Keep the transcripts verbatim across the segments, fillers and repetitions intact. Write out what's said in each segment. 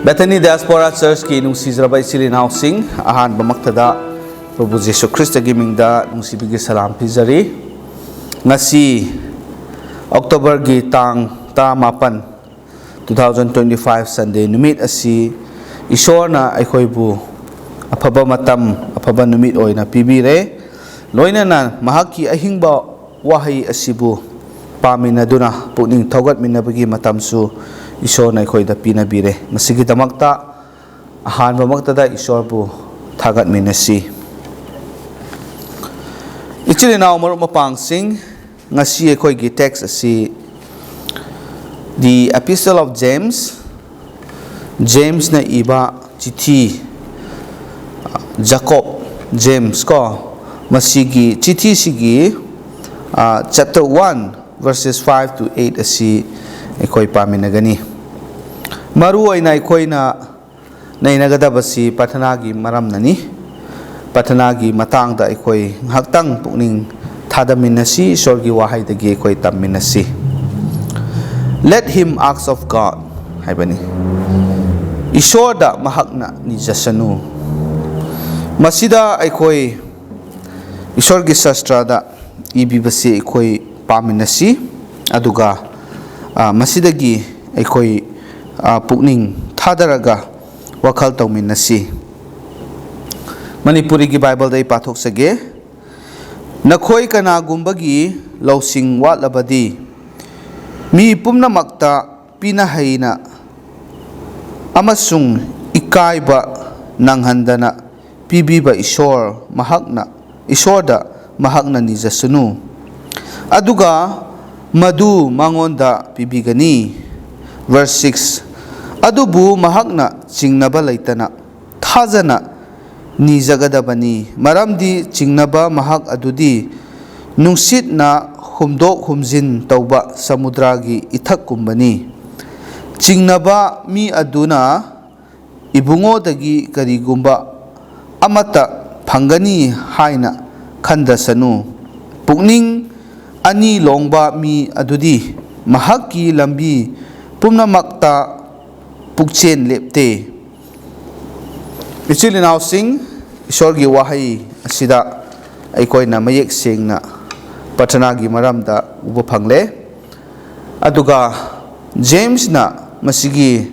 Bethany Diaspora Churchꯀꯤ ꯅꯨꯡꯁꯤꯖꯔꯕ ꯏꯆꯤꯜ ꯏꯅꯥꯎꯁꯤꯡ, ꯑꯍꯥꯟꯕꯃꯛꯇꯗ ꯄ꯭ꯔꯚꯨ ꯖꯤꯁꯨ ꯈ꯭ꯔꯤꯁꯇꯒꯤ ꯃꯤꯡꯗ ꯅꯨꯡꯁꯤꯕꯒꯤ ꯁꯂꯥꯝ ꯄꯤꯖꯔꯤ꯫ ꯉꯁꯤ ꯑꯣꯛꯇꯣꯕꯔꯒꯤ ꯇꯥꯡ ꯇꯔꯥꯃꯥꯄꯟ, two thousand twenty five Sunday ꯅꯨꯃꯤꯠ ꯑꯁꯤ ꯏꯁꯣꯔꯅ ꯑꯩꯈꯣꯏꯕꯨ ꯑꯐꯕ ꯃꯇꯝ, ꯑꯐꯕ ꯅꯨꯃꯤꯠ ꯑꯣꯏꯅ ꯄꯤꯕꯤꯔꯦ꯫ ꯂꯣꯏꯅꯅ ꯃꯍꯥꯛꯀꯤ ꯑꯍꯤꯡꯕ ꯋꯥꯍꯩ ꯑꯁꯤꯕꯨ ꯄꯥꯃꯤꯟꯅꯗꯨꯅ ꯄꯨꯛꯅꯤꯡ ꯊꯧꯒꯠꯃꯤꯟꯅꯕꯒꯤ ꯃꯇꯝꯁꯨ ꯏꯁꯣꯔꯅ ꯑꯩꯈꯣꯏꯗ ꯄꯤꯅꯕꯤꯔꯦ꯫ ꯃꯁꯤꯒꯤꯗꯃꯛꯇ ꯑꯍꯥꯟꯕꯃꯛꯇꯗ ꯏꯁꯣꯔꯕꯨ ꯊꯥꯒꯠꯃꯤꯟꯅꯁꯤ꯫ ꯏꯆꯤꯜ ꯏꯅꯥꯎ ꯃꯔꯨꯞ ꯃꯄꯥꯡꯁꯤꯡ, ꯉꯁꯤ ꯑꯩꯈꯣꯏꯒꯤ text ꯑꯁꯤ The Epistle of James, ꯖꯦꯝꯁꯅ ꯏꯕ ꯆꯤꯊꯤ, ꯖꯀꯣꯕ, ꯖꯦꯝꯁ ꯀꯣ, ꯃꯁꯤꯒꯤ ꯆꯤꯊꯤꯁꯤꯒꯤ, ꯑ, chapter one verses five to eight ꯑꯁꯤ ꯑꯩꯈꯣꯏ ꯄꯥꯃꯤꯟꯅꯒꯅꯤ꯫ ꯃꯔꯨ ꯑꯣꯏꯅ ꯑꯩꯈꯣꯏꯅ ꯅꯩꯅꯒꯗꯕꯁꯤ ꯄ꯭ꯔꯥꯊꯅꯥꯒꯤ ꯃꯔꯝꯅꯅꯤ꯫ ꯄ꯭ꯔꯥꯊꯅꯥꯒꯤ ꯃꯇꯥꯡꯗ ꯑꯩꯈꯣꯏ ꯉꯥꯏꯍꯥꯛꯇꯪ ꯄꯨꯛꯅꯤꯡ ꯊꯥꯗꯃꯤꯟꯅꯁꯤ, ꯏꯁꯣꯔꯒꯤ ꯋꯥꯍꯩꯗꯒꯤ ꯑꯩꯈꯣꯏ ꯇꯝꯃꯤꯟꯅꯁꯤ꯫ "Let him ask of God" ꯍꯥꯏꯕꯅꯤ꯫ "ꯏꯁꯣꯔꯗ ꯃꯍꯥꯛꯅ ꯅꯤꯖꯁꯅꯨ"꯫ ꯃꯁꯤꯗ ꯑꯩꯈꯣꯏ ꯏꯁꯣꯔꯒꯤ ꯁꯥꯁꯇ꯭ꯔꯗ ꯏꯕꯤꯕꯁꯤ ꯑꯩꯈꯣꯏ ꯄꯥꯃꯤꯟꯅꯁꯤ, ꯑꯗꯨꯒ, ꯑ, ꯃꯁꯤꯗꯒꯤ ꯑꯩꯈꯣꯏ, ꯑ, ꯄꯨꯛꯅꯤꯡ ꯊꯥꯗꯔꯒ ꯋꯥꯈꯜ ꯇꯧꯃꯤꯟꯅꯁꯤ꯫ ꯃꯅꯤꯄꯨꯔꯤꯒꯤ ꯕꯥꯏꯕꯜꯗ ꯑꯩ ꯄꯥꯊꯣꯛꯆꯒꯦ꯫ "ꯅꯈꯣꯏ ꯀꯅꯥꯒꯨꯝꯕꯒꯤ ꯂꯧꯁꯤꯡ ꯋꯥꯠꯂꯕꯗꯤ, ꯃꯤ ꯄꯨꯝꯅꯃꯛꯇ ꯄꯤꯅꯍꯩꯅ ꯑꯃꯁꯨꯡ ꯏꯀꯥꯏꯕ ꯅꯪꯍꯟꯗꯅ ꯄꯤꯕꯤꯕ ꯏꯁꯣꯔ ꯃꯍꯥꯛꯅ, ꯏꯁꯣꯔꯗ ꯃꯍꯥꯛꯅ ꯅꯤꯖꯁꯅꯨ, ꯑꯗꯨꯒ ꯃꯗꯨ ꯃꯉꯣꯟꯗ ꯄꯤꯕꯤꯒꯅꯤ"꯫ Verse six, "ꯑꯗꯨꯕꯨ ꯃꯍꯥꯛꯅ ꯆꯤꯡꯅꯕ ꯂꯩꯇꯅ ꯊꯥꯖꯅ ꯅꯤꯖꯒꯗꯕꯅꯤ, ꯃꯔꯝꯗꯤ ꯆꯤꯡꯅꯕ ꯃꯍꯥꯛ ꯑꯗꯨꯗꯤ ꯅꯨꯡꯁꯤꯠꯅ ꯍꯨꯝꯗꯣꯛ ꯍꯨꯝꯖꯤꯟ ꯇꯧꯕ ꯁꯃꯨꯗ꯭ꯔꯒꯤ ꯏꯊꯛꯀꯨꯝꯕꯅꯤ꯫ ꯆꯤꯡꯅꯕ ꯃꯤ ꯑꯗꯨꯅ ꯏꯕꯨꯡꯉꯣꯗꯒꯤ ꯀꯔꯤꯒꯨꯝꯕ ꯑꯃꯠꯇ ꯐꯪꯒꯅꯤ ꯍꯥꯏꯅ ꯈꯟꯗꯁꯅꯨ꯫ ꯄꯨꯛꯅꯤꯡ ꯑꯅꯤ ꯂꯣꯡꯕ ꯃꯤ ꯑꯗꯨꯗꯤ ꯃꯍꯥꯛꯀꯤ ꯂꯝꯕꯤ ꯄꯨꯝꯅꯃꯛꯇ ꯄꯨꯛꯆꯦꯜ ꯂꯦꯞꯇꯦ꯫ ꯏꯆꯤꯜ ꯏꯅꯥꯎꯁꯤꯡ, ꯏꯁꯣꯔꯒꯤ ꯋꯥꯍꯩ ꯑꯁꯤꯗ ꯑꯩꯈꯣꯏꯅ ꯃꯌꯦꯛ ꯁꯦꯡꯅ ꯄ꯭ꯔꯊꯅꯥꯒꯤ ꯃꯔꯝꯗ ꯎꯕ ꯐꯪꯂꯦ꯫ ꯑꯗꯨꯒ ꯖꯦꯝꯁꯅ ꯃꯁꯤꯒꯤ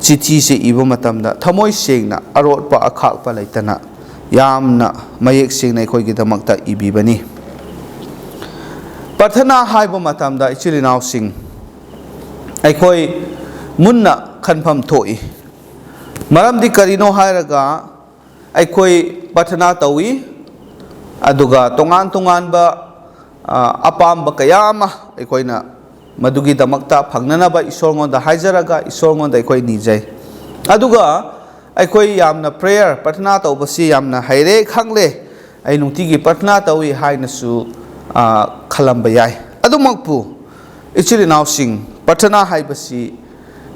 ꯆꯤꯊꯤꯁꯦ ꯏꯕ ꯃꯇꯝꯗ ꯊꯃꯣꯏ ꯁꯦꯡꯅ, ꯑꯔꯣꯠꯄ ꯑꯈꯥꯛꯄ ꯂꯩꯇꯅ, ꯌꯥꯝꯅ ꯃꯌꯦꯛ ꯁꯦꯡꯅ ꯑꯩꯈꯣꯏꯒꯤꯗꯃꯛꯇ ꯏꯕꯤꯕꯅꯤ꯫ ꯄ꯭ꯔꯊꯅꯥ ꯍꯥꯏꯕ ꯃꯇꯝꯗ, ꯏꯆꯤꯜ ꯏꯅꯥꯎꯁꯤꯡ, ꯑꯩꯈꯣꯏ ꯃꯨꯟꯅ ꯈꯟꯐꯝ ꯊꯣꯛꯏ꯫ ꯃꯔꯝꯗꯤ ꯀꯔꯤꯅꯣ ꯍꯥꯏꯔꯒ, ꯑꯩꯈꯣꯏ ꯄ꯭ꯔꯊꯅꯥ ꯇꯧꯏ, ꯑꯗꯨꯒ ꯇꯣꯉꯥꯟ ꯇꯣꯉꯥꯟꯕ, ꯑ, ꯑꯄꯥꯝꯕ ꯀꯌꯥ ꯑꯃ ꯑꯩꯈꯣꯏꯅ ꯃꯗꯨꯒꯤꯗꯃꯛꯇ ꯐꯪꯅꯅꯕ ꯏꯁꯣꯔꯉꯣꯟꯗ ꯍꯥꯏꯖꯔꯒ, ꯏꯁꯣꯔꯉꯣꯟꯗ ꯑꯩꯈꯣꯏ ꯅꯤꯖꯩ꯫ ꯑꯗꯨꯒ ꯑꯩꯈꯣꯏ ꯌꯥꯝꯅ prayer, ꯄ꯭ꯔꯊꯅꯥ ꯇꯧꯕꯁꯤ ꯌꯥꯝꯅ ꯍꯩꯔꯦ, ꯈꯪꯂꯦ, ꯑꯩ ꯅꯨꯡꯇꯤꯒꯤ ꯄ꯭ꯔꯊꯅꯥ ꯇꯧꯏ ꯍꯥꯏꯅꯁꯨ, ꯑ, ꯈꯜꯂꯝꯕ ꯌꯥꯏ꯫ ꯑꯗꯨꯃꯛꯄꯨ, ꯏꯆꯤꯜ ꯏꯅꯥꯎꯁꯤꯡ, ꯄ꯭ꯔꯊꯅꯥ ꯍꯥꯏꯕꯁꯤ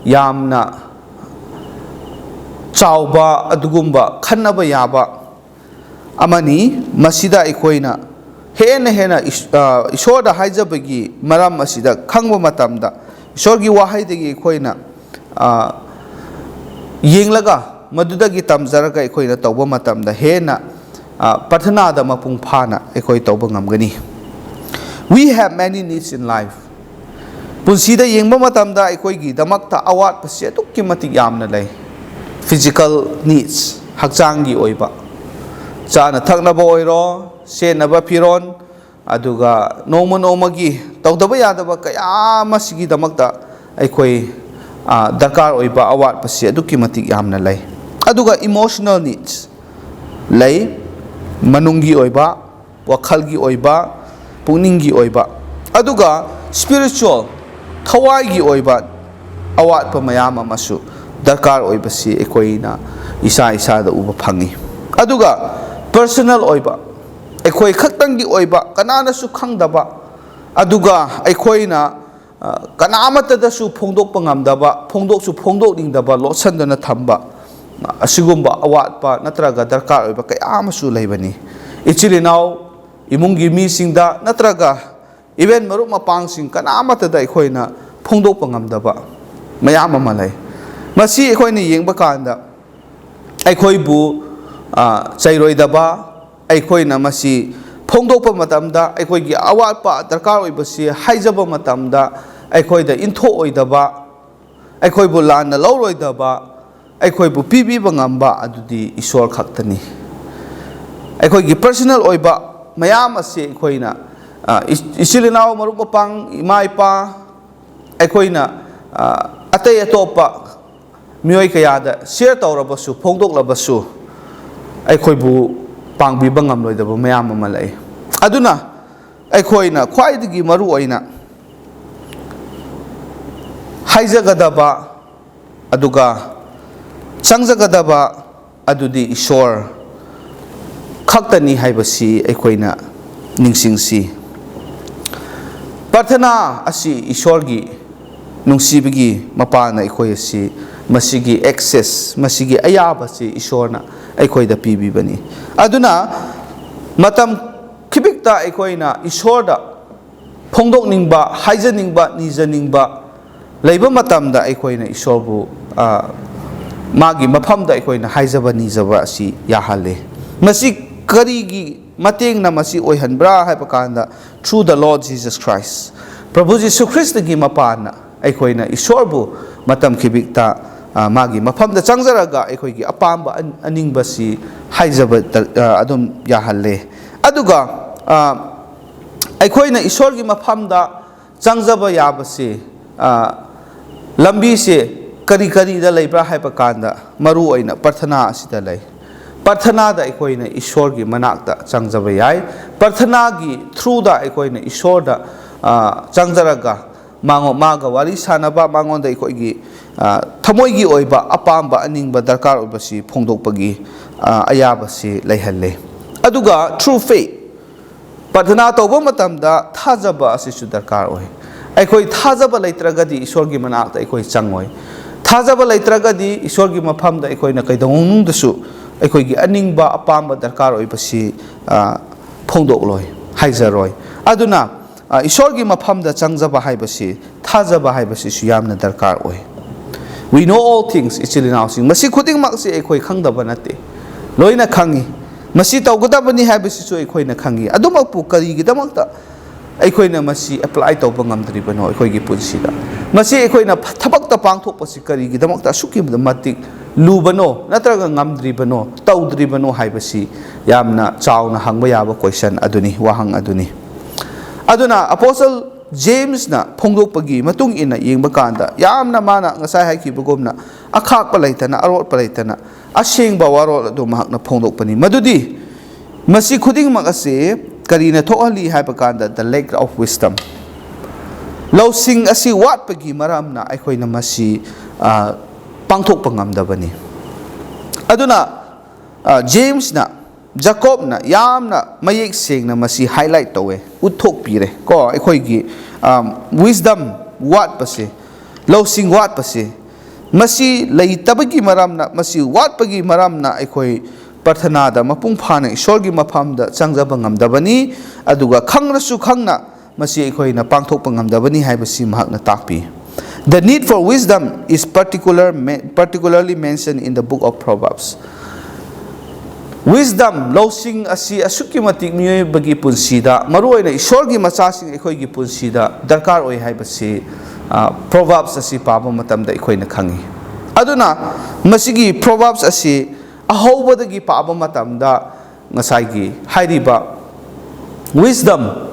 ꯌꯥꯝꯅ ꯆꯥꯎꯕ, ꯑꯗꯨꯒꯨꯝꯕ ꯈꯟꯅꯕ ꯌꯥꯕ ꯑꯃꯅꯤ꯫ ꯃꯁꯤꯗ ꯑꯩꯈꯣꯏꯅ ꯍꯦꯟꯅ ꯍꯦꯟꯅ ꯏꯁ-, ꯑ, ꯏꯁꯣꯔꯗ ꯍꯥꯏꯖꯕꯒꯤ ꯃꯔꯝ ꯑꯁꯤꯗ ꯈꯪꯕ ꯃꯇꯝꯗ, ꯏꯁꯣꯔꯒꯤ ꯋꯥꯍꯩꯗꯒꯤ ꯑꯩꯈꯣꯏꯅ, ꯑ, ꯌꯦꯡꯂꯒ, ꯃꯗꯨꯗꯒꯤ ꯇꯝꯖꯔꯒ ꯑꯩꯈꯣꯏꯅ ꯇꯧꯕ ꯃꯇꯝꯗ ꯍꯦꯟꯅ, ꯑ, ꯄ꯭ꯔꯊꯅꯥꯗ ꯃꯄꯨꯡ ꯐꯥꯅ ꯑꯩꯈꯣꯏ ꯇꯧꯕ ꯉꯝꯒꯅꯤ꯫ We have many needs in life. ꯄꯨꯟꯁꯤꯗ ꯌꯦꯡꯕ ꯃꯇꯝꯗ ꯑꯩꯈꯣꯏꯒꯤꯗꯃꯛꯇ ꯑꯋꯥꯠꯄꯁꯤ ꯑꯗꯨꯛꯀꯤ ꯃꯇꯤꯛ ꯌꯥꯝꯅ ꯂꯩ꯫ Physical needs, ꯍꯛꯆꯥꯡꯒꯤ ꯑꯣꯏꯕ, ꯆꯥꯅ ꯊꯛꯅꯕ ꯑꯣꯏꯔꯣ, ꯁꯦꯠꯅꯕ ꯐꯤꯔꯣꯜ, ꯑꯗꯨꯒ ꯅꯣꯡꯃ ꯅꯣꯡꯃꯒꯤ ꯇꯧꯗꯕ ꯌꯥꯗꯕ ꯀꯌꯥ ꯑꯃꯁꯤꯒꯤꯗꯃꯛꯇ ꯑꯩꯈꯣꯏ, ꯑ, ꯗꯔꯀꯥꯔ ꯑꯣꯏꯕ ꯑꯋꯥꯠꯄꯁꯤ ꯑꯗꯨꯛꯀꯤ ꯃꯇꯤꯛ ꯌꯥꯝꯅ ꯂꯩ꯫ ꯑꯗꯨꯒ emotional needs ꯂꯩ, ꯃꯅꯨꯡꯒꯤ ꯑꯣꯏꯕ, ꯋꯥꯈꯜꯒꯤ ꯑꯣꯏꯕ, ꯄꯨꯛꯅꯤꯡꯒꯤ ꯑꯣꯏꯕ, ꯑꯗꯨꯒ spiritual, ꯊꯋꯥꯏꯒꯤ ꯑꯣꯏꯕ ꯑꯋꯥꯠꯄ ꯃꯌꯥꯝ ꯑꯃꯁꯨ ꯗꯔꯀꯥꯔ ꯑꯣꯏꯕꯁꯤ ꯑꯩꯈꯣꯏꯅ ꯏꯁꯥ ꯏꯁꯥꯗ ꯎꯕ ꯐꯪꯉꯤ꯫ ꯑꯗꯨꯒ personal ꯑꯣꯏꯕ, ꯑꯩꯈꯣꯏ ꯈꯛꯇꯪꯒꯤ ꯑꯣꯏꯕ, ꯀꯅꯥꯅꯁꯨ ꯈꯪꯗꯕ, ꯑꯗꯨꯒ ꯑꯩꯈꯣꯏꯅ, ꯑ, ꯀꯅꯥ ꯑꯃꯠꯇꯗꯁꯨ ꯐꯣꯡꯗꯣꯛꯄ ꯉꯝꯗꯕ, ꯐꯣꯡꯗꯣꯛꯁꯨ ꯐꯣꯡꯗꯣꯛꯅꯤꯡꯗꯕ, ꯂꯣꯠꯁꯤꯟꯗꯨꯅ ꯊꯝꯕ, ꯑꯁꯤꯒꯨꯝꯕ ꯑꯋꯥꯠꯄ ꯅꯠꯇ꯭ꯔꯒ ꯗꯔꯀꯥꯔ ꯑꯣꯏꯕ ꯀꯌꯥ ꯑꯃꯁꯨ ꯂꯩꯕꯅꯤ꯫ ꯏꯆꯤꯜ ꯏꯅꯥꯎ, ꯏꯃꯨꯡꯒꯤ ꯃꯤꯁꯤꯡꯗ ꯅꯠꯇ꯭ꯔꯒ even ꯃꯔꯨꯞ ꯃꯄꯥꯡꯁꯤꯡ ꯀꯅꯥ ꯑꯃꯠꯇꯗ ꯑꯩꯈꯣꯏꯅ ꯐꯣꯡꯗꯣꯛꯄ ꯉꯝꯗꯕ ꯃꯌꯥꯝ ꯑꯃ ꯂꯩ꯫ ꯃꯁꯤ ꯑꯩꯈꯣꯏꯅ ꯌꯦꯡꯕ ꯀꯥꯟꯗ, ꯑꯩꯈꯣꯏꯕꯨ, ꯑ, ꯆꯩꯔꯣꯏꯗꯕ, ꯑꯩꯈꯣꯏꯅ ꯃꯁꯤ ꯐꯣꯡꯗꯣꯛꯄ ꯃꯇꯝꯗ ꯑꯩꯈꯣꯏꯒꯤ ꯑꯋꯥꯠꯄ ꯗꯔꯀꯥꯔ ꯑꯣꯏꯕꯁꯤ ꯍꯥꯏꯖꯕ ꯃꯇꯝꯗ ꯑꯩꯈꯣꯏꯗ ꯏꯟꯊꯣꯛꯑꯣꯏꯗꯕ, ꯑꯩꯈꯣꯏꯕꯨ ꯂꯥꯟꯅ ꯂꯧꯔꯣꯏꯗꯕ, ꯑꯩꯈꯣꯏꯕꯨ ꯄꯤꯕꯤꯕ ꯉꯝꯕ ꯑꯗꯨꯗꯤ ꯏꯁꯣꯔ ꯈꯛꯇꯅꯤ꯫ ꯑꯩꯈꯣꯏꯒꯤ personal ꯑꯣꯏꯕ ꯃꯌꯥꯝ ꯑꯁꯤ ꯑꯩꯈꯣꯏꯅ, ꯑ, ꯏꯆ-, ꯏꯆꯤꯜ ꯏꯅꯥꯎ, ꯃꯔꯨꯞ ꯃꯄꯥꯡ, ꯏꯃꯥ ꯏꯄꯥ, ꯑꯩꯈꯣꯏꯅ, ꯑ, ꯑꯇꯩ ꯑꯇꯣꯞꯄ ꯃꯤꯑꯣꯏ ꯀꯌꯥꯗ share ꯇꯧꯔꯕꯁꯨ, ꯐꯣꯡꯗꯣꯛꯂꯕꯁꯨ, ꯑꯩꯈꯣꯏꯕꯨ ꯄꯥꯡꯕꯤꯕ ꯉꯝꯂꯣꯏꯗꯕ ꯃꯌꯥꯝ ꯑꯃ ꯂꯩ꯫ ꯑꯗꯨꯅ ꯑꯩꯈꯣꯏꯅ ꯈ꯭ꯋꯥꯏꯗꯒꯤ ꯃꯔꯨ ꯑꯣꯏꯅ ꯍꯥꯏꯖꯒꯗꯕ ꯑꯗꯨꯒ ꯆꯪꯖꯒꯗꯕ ꯑꯗꯨꯗꯤ ꯏꯁꯣꯔ ꯈꯛꯇꯅꯤ ꯍꯥꯏꯕꯁꯤ ꯑꯩꯈꯣꯏꯅ ꯅꯤꯡꯁꯤꯡꯁꯤ꯫ ꯄ꯭ꯔꯊꯅꯥ ꯑꯁꯤ ꯏꯁꯣꯔꯒꯤ ꯅꯨꯡꯁꯤꯕꯒꯤ ꯃꯄꯥꯅ ꯑꯩꯈꯣꯏ ꯑꯁꯤ, ꯃꯁꯤꯒꯤ access, ꯃꯁꯤꯒꯤ ꯑꯌꯥꯕꯁꯤ ꯏꯁꯣꯔꯅ ꯑꯩꯈꯣꯏꯗ ꯄꯤꯕꯤꯕꯅꯤ꯫ ꯑꯗꯨꯅ ꯃꯇꯝ ꯈꯤꯕꯤꯛꯇ ꯑꯩꯈꯣꯏꯅ ꯏꯁꯣꯔꯗ ꯐꯣꯡꯗꯣꯛꯅꯤꯡꯕ, ꯍꯥꯏꯖꯅꯤꯡꯕ, ꯅꯤꯖꯅꯤꯡꯕ ꯂꯩꯕ ꯃꯇꯝꯗ ꯑꯩꯈꯣꯏꯅ ꯏꯁꯣꯔꯕꯨ, ꯑ, ꯃꯥꯒꯤ ꯃꯐꯝꯗ ꯑꯩꯈꯣꯏꯅ ꯍꯥꯏꯖꯕ ꯅꯤꯖꯕ ꯑꯁꯤ ꯌꯥꯍꯜꯂꯤ꯫ ꯃꯁꯤ ꯀꯔꯤꯒꯤ ꯃꯇꯦꯡꯅ ꯃꯁꯤ ꯑꯣꯏꯍꯟꯕ꯭ꯔꯥ ꯍꯥꯏꯕ ꯀꯥꯟꯗ, through the Lord Jesus Christ, ꯄ꯭ꯔꯚꯨ ꯖꯤꯁꯨ ꯈ꯭ꯔꯤꯁꯇꯒꯤ ꯃꯄꯥꯟꯅ ꯑꯩꯈꯣꯏꯅ ꯏꯁꯣꯔꯕꯨ ꯃꯇꯝ ꯈꯤꯕꯤꯛꯇ, ꯑ, ꯃꯥꯒꯤ ꯃꯐꯝꯗ ꯆꯪꯖꯔꯒ ꯑꯩꯈꯣꯏꯒꯤ ꯑꯄꯥꯝꯕ ꯑꯟ-, ꯑꯅꯤꯡꯕꯁꯤ ꯍꯥꯏꯖꯕ ꯗ-, ꯑ, ꯑꯗꯨꯝ ꯌꯥꯍꯜꯂꯦ꯫ ꯑꯗꯨꯒ, ꯑ, ꯑꯩꯈꯣꯏꯅ ꯏꯁꯣꯔꯒꯤ ꯃꯐꯝꯗ ꯆꯪꯖꯕ ꯌꯥꯕꯁꯤ, ꯑ, ꯂꯝꯕꯤꯁꯦ ꯀꯔꯤ ꯀꯔꯤꯗ ꯂꯩꯕ꯭ꯔꯥ ꯍꯥꯏꯕ ꯀꯥꯟꯗ, ꯃꯔꯨ ꯑꯣꯏꯅ ꯄ꯭ꯔꯊꯅꯥ ꯑꯁꯤꯗ ꯂꯩ꯫ ꯄ꯭ꯔꯊꯅꯥꯗ ꯑꯩꯈꯣꯏꯅ ꯏꯁꯣꯔꯒꯤ ꯃꯅꯥꯛꯇ ꯆꯪꯖꯕ ꯌꯥꯏ꯫ ꯄ꯭ꯔꯊꯅꯥꯒꯤ through ꯗ ꯑꯩꯈꯣꯏꯅ ꯏꯁꯣꯔꯗ, ꯑ, ꯆꯪꯖꯔꯒ ꯃꯥꯉꯣ-, ꯃꯥꯒ ꯋꯥꯔꯤ ꯁꯥꯅꯕ, ꯃꯉꯣꯟꯗ ꯑꯩꯈꯣꯏꯒꯤ, ꯑ, ꯊꯃꯣꯏꯒꯤ ꯑꯣꯏꯕ ꯑꯄꯥꯝꯕ ꯑꯅꯤꯡꯕ ꯗꯔꯀꯥꯔ ꯑꯣꯏꯕꯁꯤ ꯐꯣꯡꯗꯣꯛꯄꯒꯤ, ꯑ, ꯑꯌꯥꯕꯁꯤ ꯂꯩꯍꯜꯂꯦ꯫ ꯑꯗꯨꯒ through faith, ꯄ꯭ꯔꯊꯅꯥ ꯇꯧꯕ ꯃꯇꯝꯗ ꯊꯥꯖꯕ ꯑꯁꯤꯁꯨ ꯗꯔꯀꯥꯔ ꯑꯣꯏ꯫ ꯑꯩꯈꯣꯏ ꯊꯥꯖꯕ ꯂꯩꯇ꯭ꯔꯒꯗꯤ ꯏꯁꯣꯔꯒꯤ ꯃꯅꯥꯛꯇ ꯑꯩꯈꯣꯏ ꯆꯪꯉꯣꯏ꯫ ꯊꯥꯖꯕ ꯂꯩꯇ꯭ꯔꯒꯗꯤ ꯏꯁꯣꯔꯒꯤ ꯃꯐꯝꯗ ꯑꯩꯈꯣꯏꯅ ꯀꯩꯗꯧꯅꯨꯡꯗꯁꯨ ꯑꯩꯈꯣꯏꯒꯤ ꯑꯅꯤꯡꯕ ꯑꯄꯥꯝꯕ ꯗꯔꯀꯥꯔ ꯑꯣꯏꯕꯁꯤ, ꯑ, ꯐꯣꯡꯗꯣꯛꯂꯣꯏ, ꯍꯥꯏꯖꯔꯣꯏ꯫ ꯑꯗꯨꯅ, ꯑ, ꯏꯁꯣꯔꯒꯤ ꯃꯐꯝꯗ ꯆꯪꯖꯕ ꯍꯥꯏꯕꯁꯤ, ꯊꯥꯖꯕ ꯍꯥꯏꯕꯁꯤꯁꯨ ꯌꯥꯝꯅ ꯗꯔꯀꯥꯔ ꯑꯣꯏ꯫ We know all things, ꯏꯆꯤꯜ ꯏꯅꯥꯎꯁꯤꯡ꯫ ꯃꯁꯤ ꯈꯨꯗꯤꯡꯃꯛꯁꯤ ꯑꯩꯈꯣꯏ ꯈꯪꯗꯕ ꯅꯠꯇꯦ꯫ ꯂꯣꯏꯅ ꯈꯪꯉꯤ꯫ ꯃꯁꯤ ꯇꯧꯒꯗꯕꯅꯤ ꯍꯥꯏꯕꯁꯤꯁꯨ ꯑꯩꯈꯣꯏꯅ ꯈꯪꯉꯤ꯫ ꯑꯗꯨꯃꯛꯄꯨ ꯀꯔꯤꯒꯤꯗꯃꯛꯇ ꯑꯩꯈꯣꯏꯅ ꯃꯁꯤ apply ꯇꯧꯕ ꯉꯝꯗ꯭ꯔꯤꯕꯅꯣ ꯑꯩꯈꯣꯏꯒꯤ ꯄꯨꯟꯁꯤꯗ? ꯃꯁꯤ ꯑꯩꯈꯣꯏꯅ ꯊꯕꯛꯇ ꯄꯥꯡꯊꯣꯛꯄꯁꯤ ꯀꯔꯤꯒꯤꯗꯃꯛꯇ ꯑꯁꯨꯛꯀꯤ ꯃꯇꯤꯛ ꯂꯨꯕꯅꯣ ꯅꯠꯇ꯭ꯔꯒ ꯉꯝꯗ꯭ꯔꯤꯕꯅꯣ, ꯇꯧꯗ꯭ꯔꯤꯕꯅꯣ ꯍꯥꯏꯕꯁꯤ ꯌꯥꯝꯅ ꯆꯥꯎꯅ ꯍꯪꯕ ꯌꯥꯕ question ꯑꯗꯨꯅꯤ, ꯋꯥꯍꯪ ꯑꯗꯨꯅꯤ꯫ ꯑꯗꯨꯅ Apostle James ꯅ ꯐꯣꯡꯗꯣꯛꯄꯒꯤ ꯃꯇꯨꯡ ꯏꯟꯅ ꯌꯦꯡꯕ ꯀꯥꯟꯗ, ꯌꯥꯝꯅ ꯃꯥꯅ ꯉꯁꯥꯏ ꯍꯥꯏꯈꯤꯕꯒꯨꯝꯅ ꯑꯈꯥꯛꯄ ꯂꯩꯇꯅ, ꯑꯔꯣꯠꯄ ꯂꯩꯇꯅ ꯑꯁꯦꯡꯕ ꯋꯥꯔꯣꯜ ꯑꯗꯨ ꯃꯍꯥꯛꯅ ꯐꯣꯡꯗꯣꯛꯄꯅꯤ꯫ ꯃꯗꯨꯗꯤ ꯃꯁꯤ ꯈꯨꯗꯤꯡꯃꯛ ꯑꯁꯤ ꯀꯔꯤꯅ ꯊꯣꯛꯍꯜꯂꯤ ꯍꯥꯏꯕ ꯀꯥꯟꯗ, the lack of wisdom, ꯂꯧꯁꯤꯡ ꯑꯁꯤ ꯋꯥꯠꯄꯒꯤ ꯃꯔꯝꯅ ꯑꯩꯈꯣꯏꯅ ꯃꯁꯤ, ꯑ, ꯄꯥꯡꯊꯣꯛꯄ ꯉꯝꯗꯕꯅꯤ꯫ ꯑꯗꯨꯅ, ꯑ, James ꯅ, ꯖꯀꯣꯕꯅ ꯌꯥꯝꯅ ꯃꯌꯦꯛ ꯁꯦꯡꯅ ꯃꯁꯤ highlight ꯇꯧꯋꯦ, ꯎꯠꯊꯣꯛꯄꯤꯔꯦ ꯀꯣ꯫ ꯑꯩꯈꯣꯏꯒꯤ, ꯑ, wisdom ꯋꯥꯠꯄꯁꯦ, ꯂꯧꯁꯤꯡ ꯋꯥꯠꯄꯁꯦ, ꯃꯁꯤ ꯂꯩꯇꯕꯒꯤ ꯃꯔꯝꯅ, ꯃꯁꯤ ꯋꯥꯠꯄꯒꯤ ꯃꯔꯝꯅ ꯑꯩꯈꯣꯏ ꯄ꯭ꯔꯊꯅꯥꯗ ꯃꯄꯨꯡ ꯐꯥꯅ ꯏꯁꯣꯔꯒꯤ ꯃꯐꯝꯗ ꯆꯪꯖꯕ ꯉꯝꯗꯕꯅꯤ꯫ ꯑꯗꯨꯒ ꯈꯪꯂꯁꯨ ꯈꯪꯅ ꯃꯁꯤ ꯑꯩꯈꯣꯏꯅ ꯄꯥꯡꯊꯣꯛꯄ ꯉꯝꯗꯕꯅꯤ ꯍꯥꯏꯕꯁꯤ ꯃꯍꯥꯛꯅ ꯇꯥꯛꯄꯤ꯫ The need for wisdom is particular, particularly mentioned in the book of Proverbs. Wisdom, ꯂꯧꯁꯤꯡ ꯑꯁꯤ ꯑꯁꯨꯛꯀꯤ ꯃꯇꯤꯛ ꯃꯤꯑꯣꯏꯕꯒꯤ ꯄꯨꯟꯁꯤꯗ, ꯃꯔꯨꯑꯣꯏꯅ ꯏꯁꯣꯔꯒꯤ ꯃꯆꯥꯁꯤꯡ ꯑꯩꯈꯣꯏꯒꯤ ꯄꯨꯟꯁꯤꯗ ꯗꯔꯀꯥꯔ ꯑꯣꯏ ꯍꯥꯏꯕꯁꯤ, ꯑ, Proverbs ꯑꯁꯤ ꯄꯥꯕ ꯃꯇꯝꯗ ꯑꯩꯈꯣꯏꯅ ꯈꯪꯉꯤ꯫ ꯑꯗꯨꯅ ꯃꯁꯤꯒꯤ Proverbs ꯑꯁꯤ ꯑꯍꯧꯕꯗꯒꯤ ꯄꯥꯕ ꯃꯇꯝꯗ ꯉꯁꯥꯏꯒꯤ ꯍꯥꯏꯔꯤꯕ wisdom,